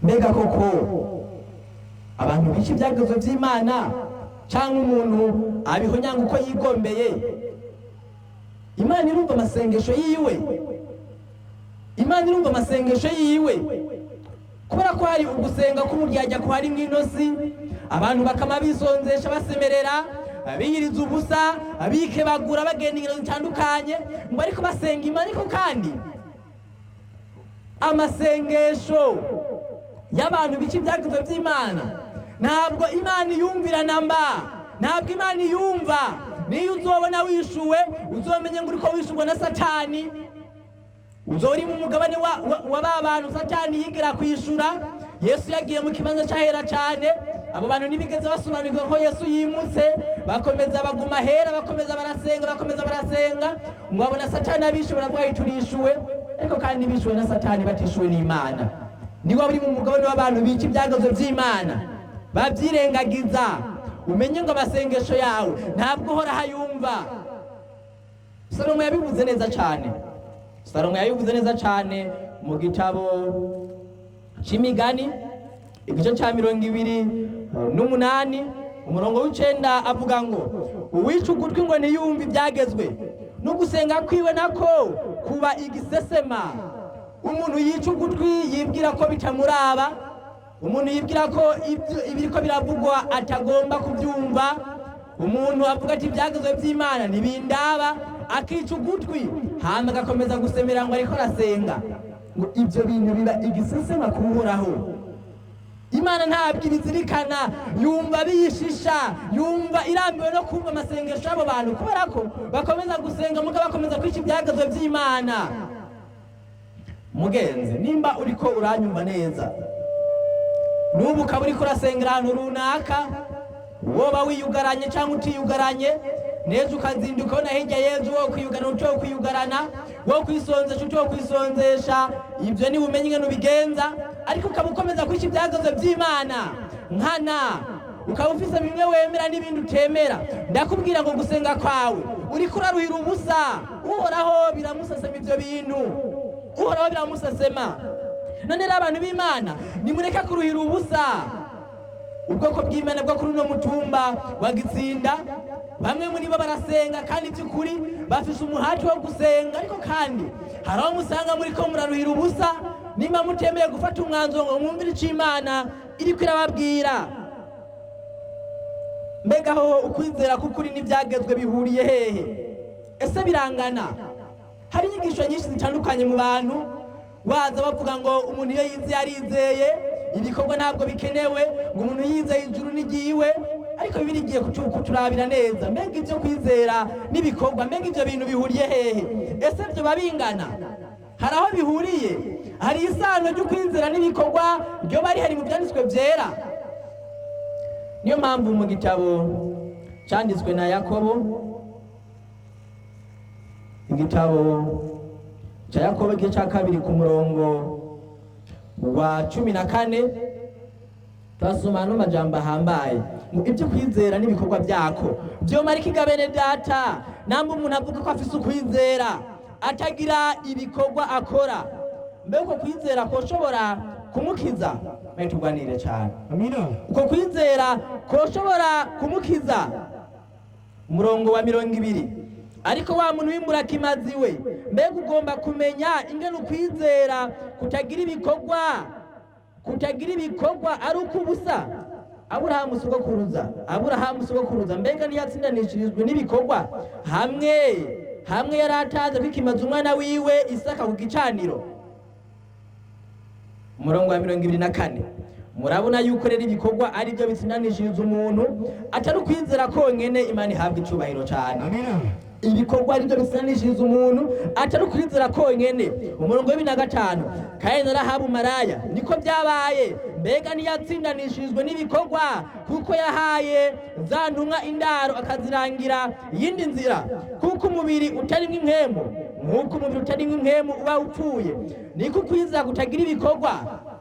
Speaker 2: Mbega koko abantu bica ibyagezwe by'Imana cyangwa umuntu abihonyanga uko yigombeye, Imana irumva amasengesho yiwe? Imana irumva amasengesho yiwe? Kubera ko hari ugusenga k'umuryarya kuhari mw'inosi, abantu bakama bisonzesha, basemerera, biyiriza ubusa, bikebagura, bagenda ingendo zitandukanye ngo ariko basenga Imana. Ariko kandi amasengesho y'abantu bica ibyagezwe by'Imana ntabwo Imana iyumvira namba, ntabwo Imana iyumva. Niyo uzobona wishuwe, uzomenye ngo uriko wishurwa na Satani, uzori mu mugabane wa ba bantu Satani yigira kwishura. Yesu yagiye mu kibanza cyahera cyane, abo bantu ntibigeze basobanukirwa ko Yesu yimutse, bakomeza baguma hera, bakomeza barasenga, bakomeza barasenga, ngo babona Satani abishe, baravuga ati turishuwe. Ariko kandi bishuwe na Satani, batishuwe n'Imana. Niba uri mu mugabane w'abantu bica ibyagezwe by'Imana babyirengagiza, umenye ngo amasengesho yawe ntabwo uhora ayumva. Salomo yabivuze neza cyane, Salomo yabivuze neza cyane mu gitabo c'Imigani, igice cya 28, umurongo w'9, avuga ngo uwica ugutwi ngo ntiyumve ibyagezwe, no gusenga kwiwe nako kuba igisesema. Umuntu yica ugutwi yibwira ko bitamuraba, umuntu yibwira ko ibiriko biravugwa atagomba kubyumva, umuntu avuga ati ibyagezwe by'Imana ntibindaba, akica ugutwi, hama agakomeza gusemera ngo ariko arasenga, ngo ibyo bintu biba igisesema ku Uhoraho. Imana ntabwo ibizirikana, yumva biyishisha, yumva irambiwe no kumva amasengesho y'abo bantu, kubera ko bakomeza gusenga muga bakomeza kwica ibyagezwe by'Imana. Mugenzi, nimba uriko uranyumva neza, n'ubu ukaba uriko urasengera ahantu runaka, woba wiyugaranye cyangwa utiyugaranye neza, ukazinduka ubona hirya y'ejo wo kwiyugarana uco kwiyugarana, wo kwisonzesha uco kwisonzesha, ibyo ni umenye ingene ubigenza, ariko ukaba ukomeza kwica ibyagezwe by'Imana nkana, ukaba ufise bimwe wemera n'ibindi utemera, ndakubwira ngo gusenga kwawe uriko uraruhira ubusa. Uhoraho biramusesema ibyo bintu, Uhoraho biramusesema. None rero abantu b'Imana, nimureke kuruhira ubusa. Ubwoko bw'Imana bwo kuri uno mutumba wa Gitsinda, bamwe muri bo barasenga kandi by'ukuri bafise umuhati wo gusenga, ariko kandi hari aho musanga muri ko muraruhira ubusa nimba mutemeye gufata umwanzuro ngo mwumvire ico Imana iriko irababwira. Mbega hoho ukwizera k'ukuri n'ibyagezwe bihuriye hehe? Ese birangana? Hari inyigisho nyinshi zitandukanye mu bantu, waza bavuga ngo umuntu iyo yizeye arizeye, ibikorwa ntabwo bikenewe, ngo umuntu yizeye ijuru n'igiwe. Ariko Bibiliya igiye kuturabira neza, mbega ibyo kwizera n'ibikorwa, mbega ibyo bintu bihuriye hehe? Ese byo bingana? Hari aho bihuriye? Hari isano ry'ukwizera n'ibikorwa ryoba rihari mu byanditswe byera? Niyo mpamvu mu gitabo cyanditswe na Yakobo, igitabo cya Yakobo igice cya 2 ku murongo wa 14, turasoma ano majambo ahambaye ngo ibyo kwizera n'ibikorwa byako byomara ikiga. Bene data, namba umuntu avuga ko afise ukwizera atagira ibikorwa akora, mbega uko kwizera koshobora kumukiza? Mwe tuganire cyane.
Speaker 3: Amina.
Speaker 2: Uko kwizera koshobora kumukiza? Umurongo wa 20: ariko wa muntu w'imburakimazi we, mbega ugomba kumenya ingene ukwizera kutagira ibikorwa, kutagira ibikorwa ari uko ubusa? Aburahamu sogokuruza, Aburahamu sogokuruza, mbega ntiyatsindanishirijwe n'ibikorwa hamwe yari atanze kwikimaza umwana wiwe Isaka ku gicaniro? Umurongo wa 24: murabona yuko rero ibikorwa ari byo bitsindanishiriza umuntu, atari ukwizera konyene. Imana ihabwa icubahiro cyane.
Speaker 3: Amina.
Speaker 2: Ibikorwa ari byo bitsindanishiriza umuntu, atari ukwizera konyene. Umurongo wa 25: kandi na Rahabu maraya niko byabaye, mbega ntiyatsindanishirijwe n'ibikorwa kuko yahaye za ntumwa indaro akazirangira iyindi nzira? Kuko umubiri utarimwo impwemu, nk'uko umubiri utarimwo impwemu uba upfuye, niko ukwizera kutagira ibikorwa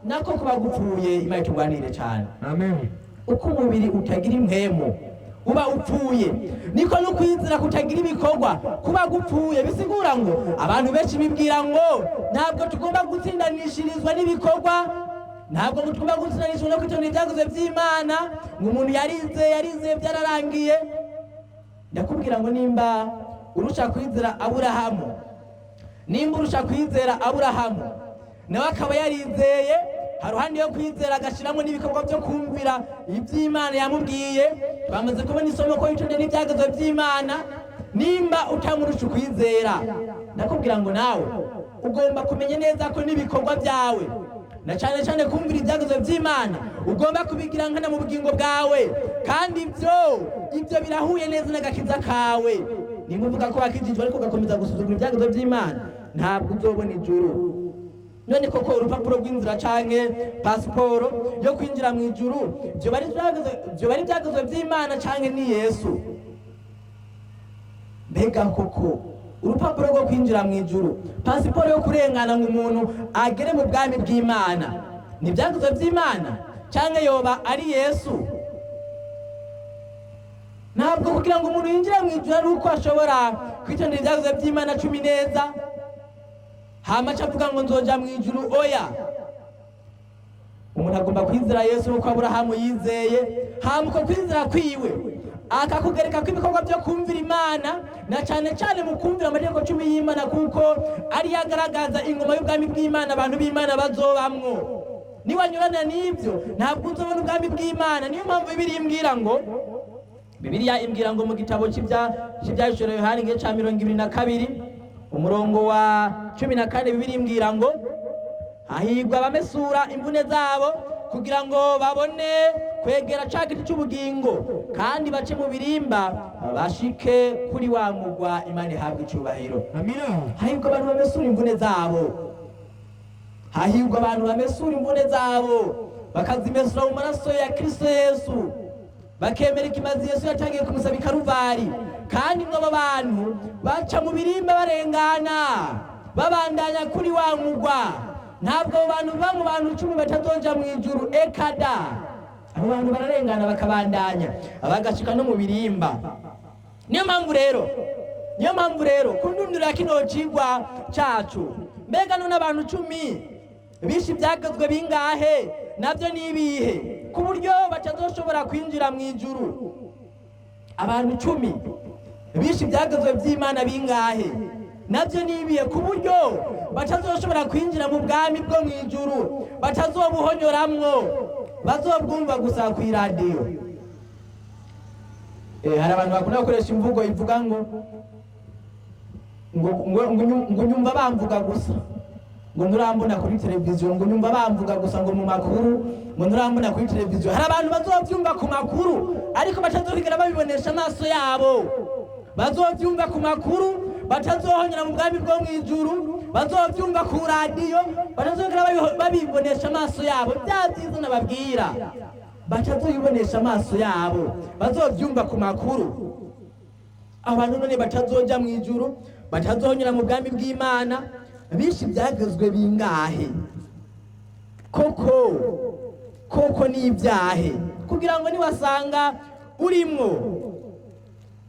Speaker 2: nako kuba gupfuye. Imana itugwanire cyane.
Speaker 3: Amen.
Speaker 2: Uko umubiri utagira impwemu uba upfuye, niko n'ukwizera kutagira ibikorwa kuba gupfuye. Bisigura ngo abantu benshi bibwira ngo ntabwo tugomba gutsindanishirizwa n'ibikorwa, ntabwo tugomba gutsindanishirizwa no kwitondera ibyakozwe by'Imana, ngo umuntu yarizeye, yarizeye byararangiye. Ndakubwira ngo nimba urusha kwizera Aburahamu, nimba urusha kwizera Aburahamu, nawe akaba yarizeye. Haruhande yo kwizera agashyiramo n'ibikorwa byo kumvira iby'Imana yamubwiye. Twamaze kubona isomo ko witondera n'ibyagezwe by'Imana. Nimba utamurusha ukwizera, ndakubwira ngo nawe ugomba kumenya neza ko n'ibikorwa byawe, na cyane cyane kumvira ibyagezwe by'Imana, ugomba kubigira nkana mu bugingo bwawe, kandi ibyo birahuye neza n'agakiza kawe. Nimba uvuga ko wakijijwe ariko ugakomeza gusuzugura ibyagezwe by'Imana, ntabwo uzobona ijuru. None koko urupapuro rw'inzira canke pasiporo yo kwinjira mu ijuru vyoba ari ivyagezwe vy'Imana canke ni Yesu? Mbega koko urupapuro rwo kwinjira mu ijuru, pasiporo yo kurengana ngo umuntu agere mu bwami bw'Imana, ni ivyagezwe vy'Imana canke yoba ari Yesu? Ntabwo kugira ngo umuntu yinjire mu ijuru ari uko ashobora kwitondera ivyagezwe vy'Imana 10 neza, hama aca avuga ngo nzoja mu ijuru. Oya, umuntu agomba kwizera Yesu nk'uko Aburahamu yizeye, hama uko kwizera kwiwe akakugereka ko ibikorwa byo kumvira Imana, na cyane cyane mu kumvira amategeko 10 y'Imana, kuko ariyo agaragaza ingoma y'ubwami bw'Imana abantu b'Imana bazobamwo. Niwanyurana n'ibyo, ntabwo uzobona ubwami bw'Imana. Niyo mpamvu Bibiliya imbwira ngo, Bibiliya imbwira ngo mu gitabo cy'ibyahishuriwe Yohana igice cya 22 umurongo wa 14, Bibiliya imbwira ngo hahirwa abamesura imvune zabo kugira ngo babone kwegera ca giti cy'ubugingo, kandi bace mu birimba bashike kuri wa mugwa. Imana ihabwa icubahiro.
Speaker 3: Amina.
Speaker 2: Hahirwa abantu bamesura imvune zabo, hahirwa abantu bamesura imvune zabo bakazimesura mu maraso ya Kristo Yesu, bakemera ikimazi Yesu yatangiye kumusaba i Karuvari. Kandi ngo abo bantu baca mu birimba barengana babandanya kuri wa mugwa. Ntabwo abo bantu baba mu bantu 10 batazoja mu ijuru, ekada. Abo bantu bararengana bakabandanya bagashika no mu birimba. Niyo mpamvu rero ku ndunduro ya kino cigwa cacu, mbega none abantu 10 bishe ibyagezwe bingahe, nabyo ni ibihe, ku buryo batazoshobora kwinjira mu ijuru? Abantu 10 bishe ibyagezwe by'Imana bingahe, nabyo ni ibihe, ku buryo batazoshobora kwinjira mu bwami bwo mu ijuru, batazobuhonyoramwo, bazobwumva gusa ku iradiyo? Hari abantu bakunda gukoresha imvugo ivuga ngo nyumva bamvuga gusa, ngo nturambona kuri televiziyo, ngo nyumva bamvuga gusa, ngo mu makuru, ngo nturambona kuri televiziyo. Hari abantu bazovyumva ku makuru ariko batazokwigera babibonesha amaso yabo. Bazovyumva ku makuru, batazohonyera mu bwami bwo mu ijuru. Bazovyumva ku radiyo, batazokwigera babibonesha amaso yabo. Bya byiza nababwira batazobibonesha amaso yabo, bazovyumva ku makuru. Abantu none batazoja mu ijuru, batazonyura mu bwami bw'Imana, bishe ibyagezwe bingahe koko? Koko ni ibyahe, kugira ngo niwasanga urimwo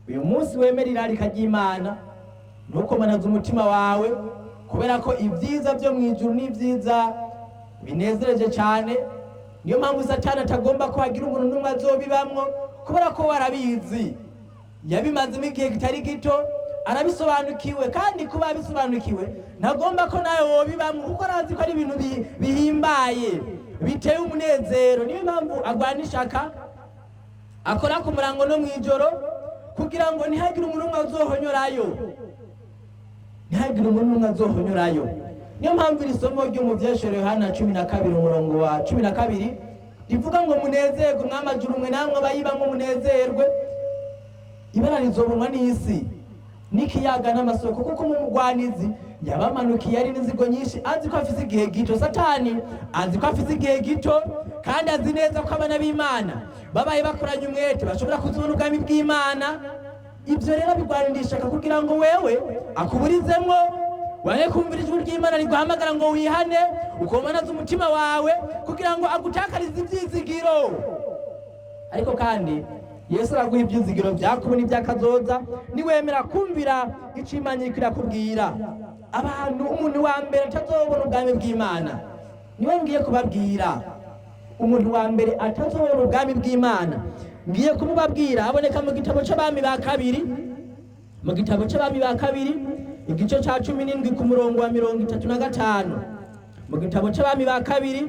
Speaker 2: uyu munsi wemera irarika ry'Imana, ntukomanaze umutima wawe, kubera ko ibyiza byo mu ijuru ni ibyiza binezereje cyane. Niyo mpamvu Satani atagomba ko hagira umuntu n'umwe azobibamwo, kubera ko warabizi, yabimazemo igihe kitari gito, arabisobanukiwe. Kandi kuba abisobanukiwe, ntagomba ko nawe wobibamwo, kuko arazi ko ari ibintu bihimbaye biteye umunezero. Niyo mpamvu agwana ishaka, akora ku murango no mu ijoro, kugira ngo ntihagire umuntu umwe azohonyorayo, ntihagire umuntu umwe azohonyorayo. Niyo mpamvu iri somo ryo mu Byeshero Yohana 12 umurongo wa 12 rivuga ngo munezerwe mwamajuru mwe, namwe abayibamwo munezerwe, ibara rizobonwa n'isi n'ikiyaga n'amasoko, kuko umugwanizi yabamanukiye ari n'inzigo nyinshi, azi ko afise igihe gito. Satani azi ko afise igihe gito, kandi azi neza ko abana b'Imana babaye bakoranye umwete bashobora kuzibona ubwami bw'Imana. Ibyo rero bigwanira ishaka kugira ngo wewe akuburizemwo, wange kumvira ijwi ry'Imana riguhamagara ngo wihane, ukomanaze umutima wawe, kugira ngo agutakarize ibyizigiro. Ariko kandi Yesu araguha ibyizigiro byakubu n'iby'akazoza niwemera kumvira icyo Imana iriko irakubwira. Abantu, umuntu wa mbere atazobona ubwami bw'Imana niwe ngiye kubabwira. Umuntu wa mbere atazobona ubwami bw'Imana ngiye kumubabwira, aboneka mu gitabo c'Abami ba kabiri, mu gitabo c'Abami ba kabiri igice ca 17 ku murongo wa 35. Mu gitabo c'Abami ba kabiri.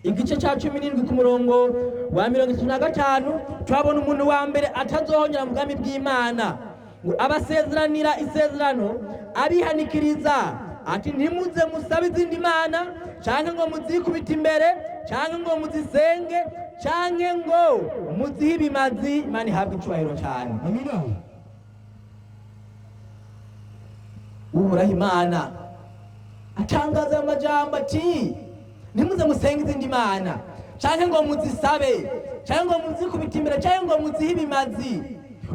Speaker 2: Igice cya 17 ku murongo wa 35, turabona umuntu wa mbere atazohonyora mu bwami bw'Imana. Ngo abasezeranira isezerano abihanikiriza ati: "Ntimuze musabe izindi mana, canke ngo muzikubite imbere, canke ngo muzisenge, canke ngo muzihe ibimazi." Imana ihabwe icubahiro cane.
Speaker 3: Amina.
Speaker 2: Uhoraho Imana atangaza ayo majambo ati: "Ntimuze musenge izindi mana, canke ngo muzisabe, canke ngo muzikubite imbere, canke ngo muzihe ibimazi."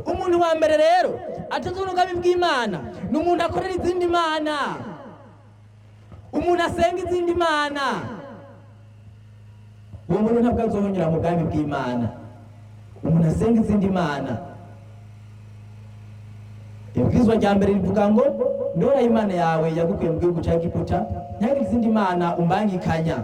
Speaker 2: Umuntu wa mbere rero atazobona ubwami bw'Imana ni umuntu akorera izindi mana, umuntu asenga izindi mana. Uwo muntu ntabwo azohonyura mu bwami bw'Imana, umuntu asenga izindi mana. Ibwirizwa rya mbere rivuga ngo: "Ndora Imana yawe yagukuye mu gihugu cya Egiputa, ntihagire izindi mana umbangikanya."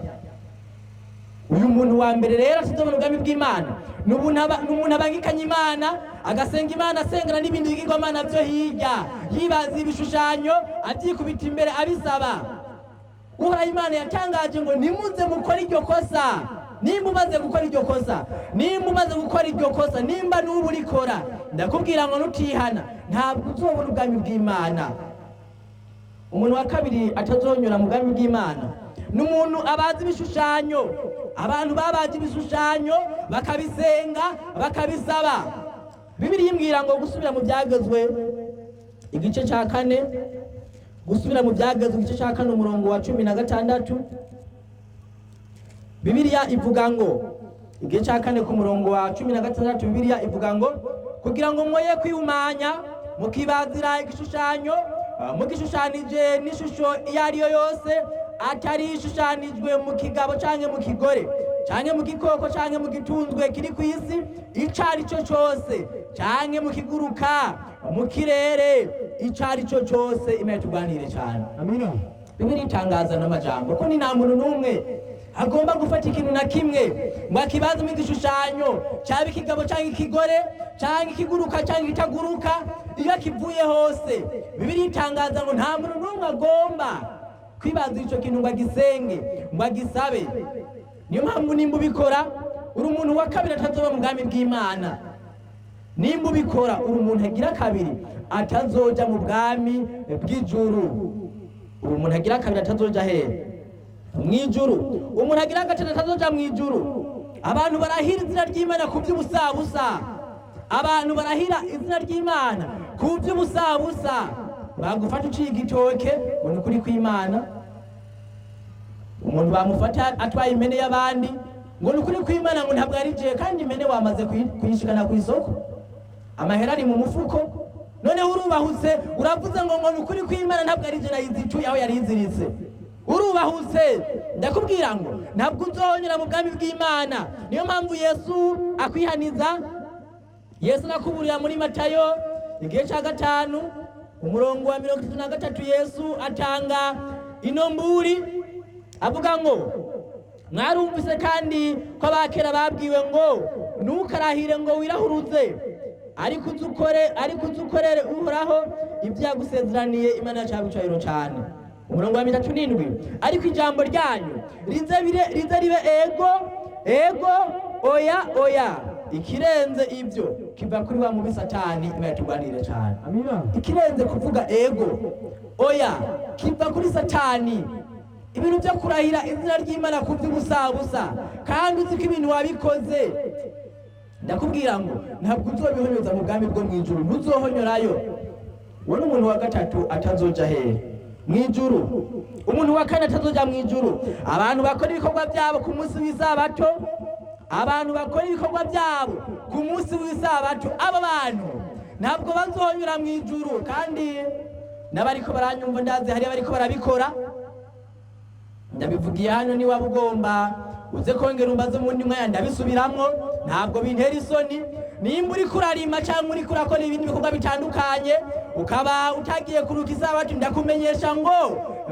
Speaker 2: Uyu muntu wa mbere rero atazobona ubwami bw'Imana ni umuntu abangikanya Imana, agasenga Imana, asengana n'ibindi bigirwamana byo hirya, yibaza ibishushanyo, abyikubita imbere, abisaba. Uhoraho Imana yatangaje ngo: "Ntimuze mukore iryo kosa." Nimba umaze gukora iryo kosa, nimba umaze gukora iryo kosa, nimba n'ubu urikora, ndakubwira ngo nutihana ntabwo uzobona ubwami bw'Imana. Umuntu wa kabiri atazonyura mu bwami bw'Imana ni umuntu abaza ibishushanyo. Abantu babaje ibishushanyo, bakabisenga, bakabisaba. Bibiliya imbwira ngo gusubira mu Byagezwe igice cya 4, gusubira mu Byagezwe igice cya 4 umurongo wa 16, Bibiliya ivuga ngo, igice cya 4 ku murongo wa 16, Bibiliya ivuga ngo: "Kugira ngo mwoye kwihumanya mukibazira igishushanyo, mugishushanije n'ishusho iyo ari yo yose, atari ishushanijwe mu kigabo canke mu kigore canke mu gikoko canke mu gitunzwe kiri ku isi ico ari cyo cose, canke mu kiguruka mu kirere ico ari cyo cose." Imana tuganire cane.
Speaker 3: Amina.
Speaker 2: Bibiliya itangaza n'amajambo ko ni nta muntu n'umwe agomba gufata ikintu na kimwe ngo akibazemo igishushanyo, cyaba ikigabo cyangwa ikigore, cyangwa ikiguruka cyangwa ikitaguruka, iyo kivuye hose. Bibiliya itangaza ngo nta muntu n'umwe agomba kwibaza icyo kintu ngo agisenge, ngo agisabe. Niyo mpamvu nimba ubikora, uri umuntu wa kabiri atazoba mu bwami bw'Imana. Nimba ubikora, uri umuntu agira kabiri atazoja mu bwami bw'ijuru. Uri umuntu agira kabiri atazoja hehe? Mu ijuru. Umuntu agira gatatu atazoja mu ijuru: abantu barahira izina ry'Imana ku by'ubusabusa. Abantu barahira izina ry'Imana ku by'ubusabusa. Bagufata uciye igitoke ngo ni ukuri kw'Imana. Umuntu bamufata atwaye impene y'abandi ngo ni ukuri kw'Imana, ngo ntabwo ari jewe, kandi impene wamaze kuyishikana ku isoko, amahera ari mu mufuko. Noneho urubahutse uravuze ngo ni ukuri kw'Imana, ntabwo ari je nayizicuye aho yari iziritse. Urubahutse, ndakubwira ngo ntabwo uzonyura mu bwami bw'Imana. Niyo mpamvu Yesu akwihaniza. Yesu nakuburira muri Matayo igihe cya 5 umurongo wa 33. Yesu atanga ino mburi avuga ngo: "Mwarumvise kandi ko abakera babwiwe ngo: 'Ntukarahire ngo wirahuruze, ariko uze ukore, ariko uze ukorere Uhoraho ibyo yagusezeraniye.'" Imana yacu ihabwe icubahiro cane. Umurongo wa 37: "Ariko ijambo ryanyu rize ribe ego, ego, oya, oya. Ikirenze ibyo kiva kuri wa mubi Satani." Imana turwanire cane.
Speaker 3: Amina.
Speaker 2: Ikirenze kuvuga ego, oya, kiva kuri Satani. Ibintu byo kurahira izina ry'Imana ku by'ubusabusa kandi uzi ko ibintu wabikoze, ndakubwira ngo ntabwo uzobihonyoza mu bwami bwo mu ijuru, ntuzohonyorayo. Uwo ni umuntu wa gatatu atazoja hehe? Mu ijuru. Umuntu wa kane atazoja mu ijuru: abantu bakora ibikorwa byabo ku munsi w'isabato. Abantu bakora ibikorwa byabo ku munsi w'isabato, abo bantu ntabwo bazohonyura mu ijuru. Kandi n'abariko baranyumva, ndazi hari abariko barabikora. Ndabivugiye hano, niwaba ugomba uze kongera umbaze umundi mwanya, ndabisubiramwo, ntabwo bintera isoni. Nimba uriko urarima cyangwa uriko urakora ibindi bikorwa bitandukanye, ukaba utagiye kuruka isabato, ndakumenyesha ngo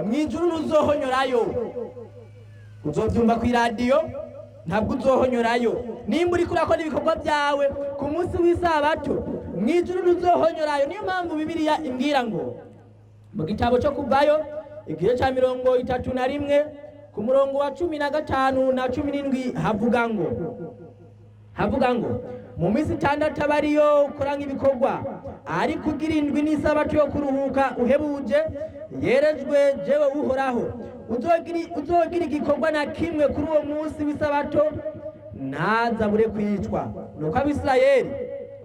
Speaker 2: mu ijuru ntuzohonyorayo. Uzobyumva ku iradiyo, ntabwo uzohonyorayo. Nimba uriko urakora ibikorwa byawe ku munsi w'isabato, mu ijuru ntuzohonyorayo. Niyo mpamvu Bibiliya imbwira ngo mu gitabo cyo Kuvayo igice cya 31 Ku murongo wa 15 na 17 havuga ngo mu minsi 6 aba ariyo ukora nk'ibikorwa, ariko ugira indwi n'isabato yo kuruhuka uhebuje, yerejwe jewe Uhoraho. Uzogira igikorwa na kimwe kuri uwo munsi w'isabato ntazabure kwicwa. Nuko Abisirayeli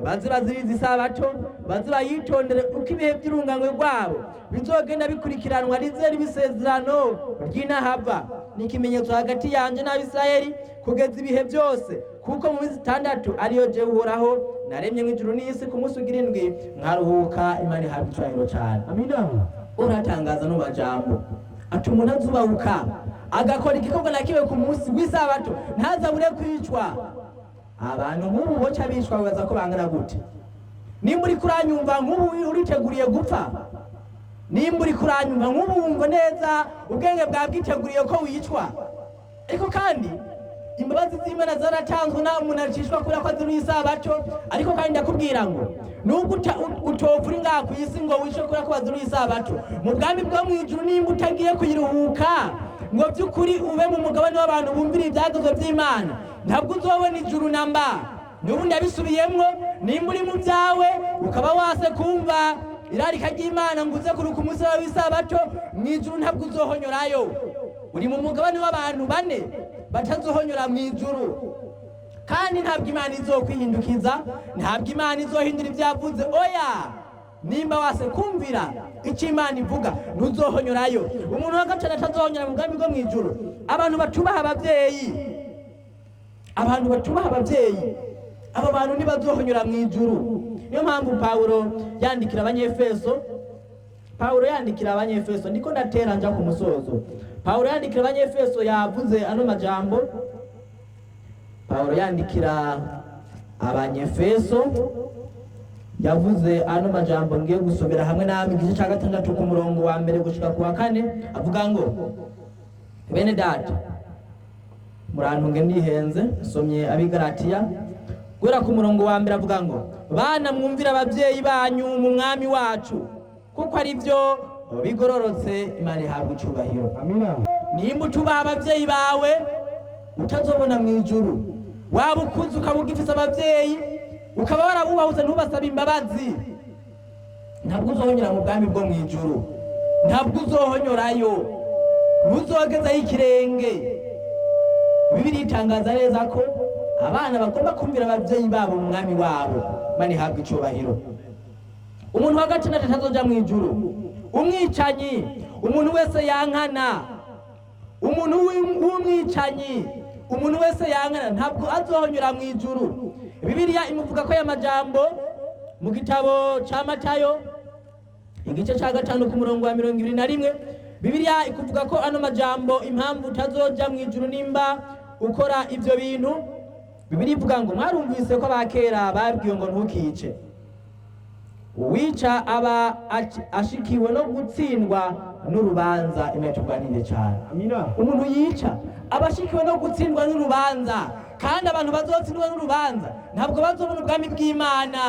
Speaker 2: baze baziriza isabato, baze bayitondere uko ibihe by'urunganwe rwabo bizogenda bikurikiranwa, rizera ibisezerano ry'intahava, ni ikimenyetso hagati yanje n'Abisirayeli kugeza ibihe byose, kuko mu minsi 6 ariyo jewe Uhoraho naremye mw'ijuru n'isi, ku munsi ugira indwi nkaruhuka. Imana ihabwa icubahiro cane.
Speaker 3: Amina.
Speaker 2: Uratangaza no majambo ati umuntu azubahuka agakora igikorwa na kimwe ku munsi w'isabato ntazabure kwicwa. Abantu nk'ubu boca bicwa bibaza ko bangana gute? Nimba uriko uranyumva nk'ubu uriteguriye gupfa, nimba uriko uranyumva nk'ubu wumva neza ubwenge bwawe bwiteguriye ko wicwa. Ariko kandi imbabazi z'Imana zaratanzwe, nta muntu acishwa kubera ko azira isabato. Ariko kandi ndakubwira ngo nubwo utopfa uri ngaha ku isi ngo wicwe kubera ko wazira isabato, mu bwami bwo mu ijuru nimba utagiye kuyiruhuka ngo by'ukuri ube mu mugabane w'abantu bumvira ibyagezwe by'Imana, ntabwo uzobona ijuru namba. N'ubu ndabisubiyemwo, nimba uri mu byawe ukaba wase kumva irarika ry'Imana ngo uze kuruka umunsi wawe w'isabato, mu ijuru ntabwo uzohonyorayo. Uri mu mugabane w'abantu bane batazohonyora mu ijuru. Kandi ntabwo Imana izokwihindukiza, ntabwo Imana izohindura ibyo yavuze, oya. Nimba wase kumvira icyo Imana ivuga, ntuzohonyorayo. Umuntu wa gatanu atazohonyora mu bwami bwo mu ijuru: abantu batubaha ababyeyi. Abantu batubaha ababyeyi, abo bantu ntibazohonyora mu ijuru. Niyo mpamvu Pawulo yandikira Abanyefeso, ndiko ndatera nja ku musozo, Pawulo yandikira Abanyefeso yavuze ano majambo. Pawulo yandikira Abanyefeso yavuze ano majambo ngiye gusomera hamwe namwe, igice cya 6 ku murongo wa 1 gushika ku wa 4, avuga ngo: "Bene data, murantunge ndihenze, nsomye Abigaratiya guhera ku murongo wa 1, avuga ngo: bana, mwumvire ababyeyi banyu mu Mwami wacu, kuko ari byo bigororotse. Imana ihabwa icubahiro."
Speaker 3: Amina.
Speaker 2: Nimba utubaha ababyeyi bawe, utazobona mu ijuru. Waba ukuze ukaba ugifise ababyeyi, ukaba warabubahuze ntubasabe imbabazi, ntabwo uzohonyora mu bwami bwo mu ijuru, ntabwo uzohonyorayo, ntuzogezayo ikirenge. Bibiliya itangaza neza ko abana bagomba kumvira ababyeyi babo mu Mwami wabo. Imana ihabwa icubahiro. Umuntu wa gatandatu atazoja mu ijuru: umwicanyi, umuntu wese yankana. Umuntu w'umwicanyi, umuntu wese yankana, ntabwo azohonyora mu ijuru. Bibiliya imuvuga ko aya majambo mu gitabo ca Matayo igice ca 5 ku murongo wa 21. Bibiliya ikuvuga ko ano majambo, impamvu utazoja mu ijuru nimba ukora ivyo bintu. Bibiliya ivuga ngo: "Mwarumvise ko abakera babwiwe ngo ntukice, uwica aba ashikiwe no gutsindwa n'urubanza." Imana itubwanire cyane.
Speaker 3: Amina.
Speaker 2: Umuntu yica aba ashikiwe no gutsindwa n'urubanza, kandi abantu bazotsindwa n'urubanza ntabwo bazobona ubwami bw'Imana,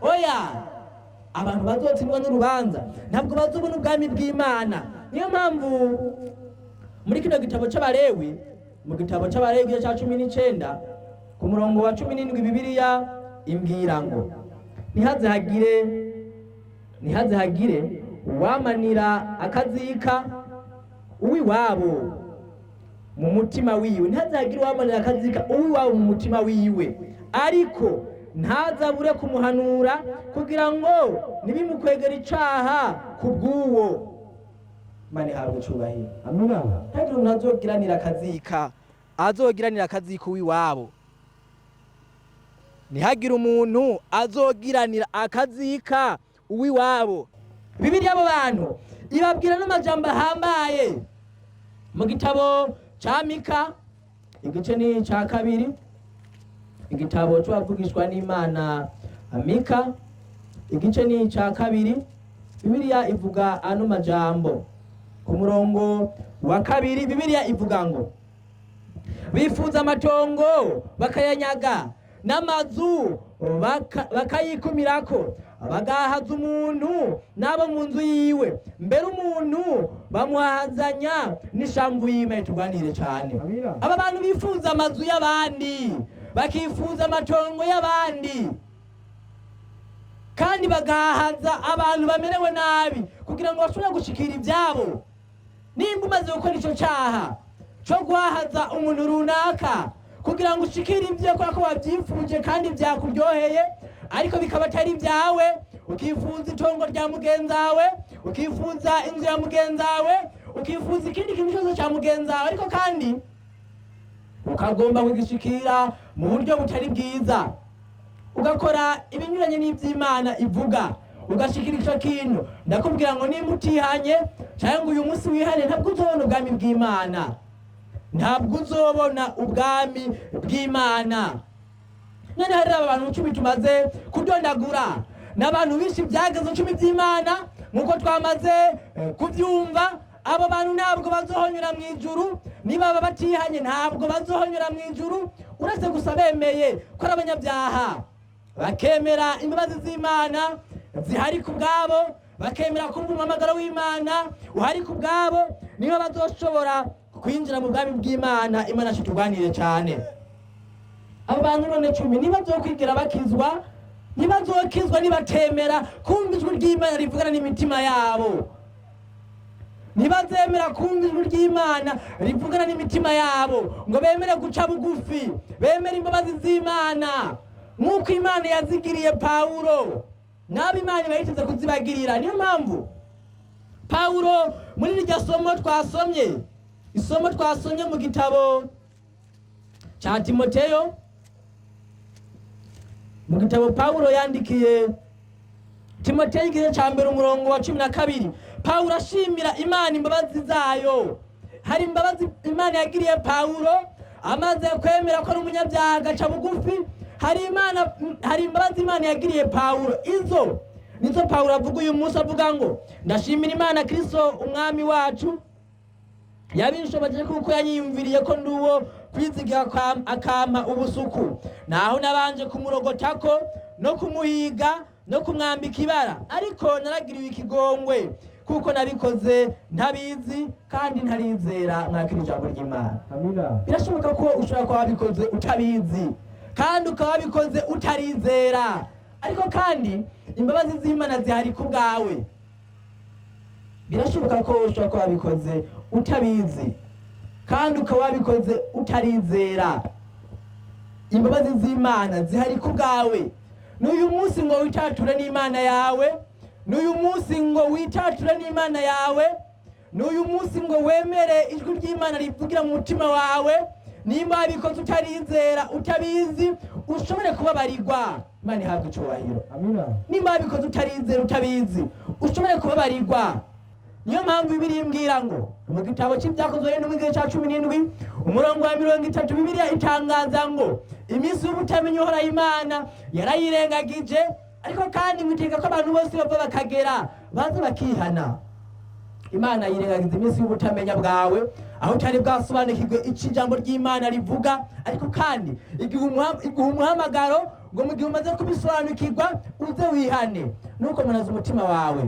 Speaker 2: oya. Abantu bazotsindwa n'urubanza ntabwo bazobona ubwami bw'Imana. Niyo mpamvu muri kino gitabo c'Abalewi, mu gitabo c'Abalewi igice ca 19 ku murongo wa 17, Bibiliya imbwira ngo: Ntihaze hagire uwamanira akazika uw'iwabo mu mutima wiwe, ntihaze hagire uwamanira akazika uw'iwabo mu mutima wiwe, ariko ntazabure kumuhanura kugira ngo ntibimukwegere icaha ku bw'uwo." Imana ihabwe icubahiro.
Speaker 3: Amina.
Speaker 2: Ntihagire umuntu azogiranira akazika uw'iwabo. Ntihagire umuntu azogiranira akazika uw'iwabo. Bibiliya abo bantu ibabwira n'amajambo ahambaye mu gitabo ca Mika, igice ni ca 2, igitabo c'uwavugishwa n'Imana Mika, igice ni ca 2. Bibiliya ivuga ano majambo ku murongo wa 2. Bibiliya ivuga ngo: "Bifuza amatongo bakayanyaga, n'amazu bakayikumirako, bagahaza umuntu n'abo mu nzu yiwe, mbere umuntu Bamuhazanya n'ishamvu y'Imana. Tuganire cyane.
Speaker 3: Amina.
Speaker 2: Aba bantu bifuza amazu y'abandi, bakifuza amatongo y'abandi, kandi bagahaza abantu bamerewe nabi kugira ngo bashobore gushikira ibyabo. Nimba umaze gukora icyo cyaha cyo guhahaza umuntu runaka kugira ngo ushikire ibyo, kubera ko wabyifuje kandi byakuryoheye, ariko bikaba atari ibyawe, ukifuza itongo rya mugenzawe, ukifuza inzu ya mugenzawe, ukifuza ikindi kintu cyose cya mugenzawe, ariko kandi ukagomba kugishikira mu buryo butari bwiza, ugakora ibinyuranye n'iby'Imana ivuga, ugashikira icyo kintu, ndakubwira ngo nimba utihanye cyangwa ngo uyu munsi wihane, ntabwo uzobona ubwami bw'Imana, ntabwo uzobona ubwami bw'Imana. None hari aba bantu 10 tumaze kudondagura, n'abantu bishe ibyageze 10 by'Imana nk'uko twamaze kubyumva. Abo bantu ntabwo bazohonyura mu ijuru niba baba batihanye, ntabwo bazohonyura mu ijuru, uretse gusa bemeye ko ari abanyabyaha, bakemera imbabazi z'Imana zihari ku bwabo, bakemera kumva umuhamagaro w'Imana uhari ku bwabo, niba bazoshobora kwinjira mu bwami bw'Imana. Imana yacu turwanire cyane. Abo bantu none 10 ntibazokwigira bakizwa, ntibazokizwa nibatemera kumva ijwi ry'Imana rivugana n'imitima yabo. Ntibazemera kumva ijwi ry'Imana rivugana n'imitima yabo ngo bemere guca bugufi, bemere imbabazi z'Imana nk'uko Imana yazigiriye Pawulo, nabo Imana iba yiteze kuzibagirira. Niyo mpamvu Pawulo muri iryo somo twasomye, isomo twasomye mu gitabo cya Timoteyo, mu gitabo Pawulo yandikiye Timoteyo, igice cya 1, umurongo wa 12, Pawulo ashimira Imana imbabazi zayo. Hari imbabazi Imana yagiriye Pawulo amaze kwemera ko ari umunyabyaha, agaca bugufi. Hari Imana, hari imbabazi Imana yagiriye Pawulo. Izo nizo Pawulo avuga uyu munsi, avuga ngo: "Ndashimira Imana Kristo umwami wacu yabinshoboje, kuko yanyiyumviriye ko ndi uwo kwizigira, akampa ubusuku, naho nabanje kumurogotako no kumuhiga no kumwambika ibara. Ariko naragiriwe ikigongwe kuko nabikoze ntabizi kandi ntarizera." Mwakira ijambo ry'Imana.
Speaker 3: Amina.
Speaker 2: Birashoboka ko ushobora kuba wabikoze utabizi kandi ukaba wabikoze utarizera, ariko kandi imbabazi z'Imana zihari ku bwawe. Birashoboka ko ushobora kuba wabikoze utabizi kandi ukaba wabikoze utarizera, imbabazi z'Imana zihari ku bwawe. N'uyu munsi ngo witature n'Imana yawe, n'uyu munsi ngo witature n'Imana yawe, n'uyu munsi ngo wemere ijwi ry'Imana rivugira mu mutima wawe. Nimba wabikoze utarizera, utabizi, ushobore kubabarirwa. Imana ihabwe icyubahiro.
Speaker 3: Amina.
Speaker 2: Nimba wabikoze utarizera, utabizi, ushobore kubabarirwa. Niyo mpamvu Bibiliya imbwira ngo mu gitabo cy'Ibyakozwe n'Intumwa, igice cya 17, umurongo wa 30, Bibiliya itangaza ngo iminsi y'ubutamenya Uhoraho Imana yarayirengagije, ariko kandi mwiteka ko abantu bose bava bakagera baza bakihana. Imana yirengagiza iminsi y'ubutamenya bwawe, aho utari bwasobanukirwe icyo ijambo ry'Imana rivuga, ariko kandi iguha umuhamagaro ngo mu gihe umaze kubisobanukirwa uze wihane, nuko munaza umutima wawe.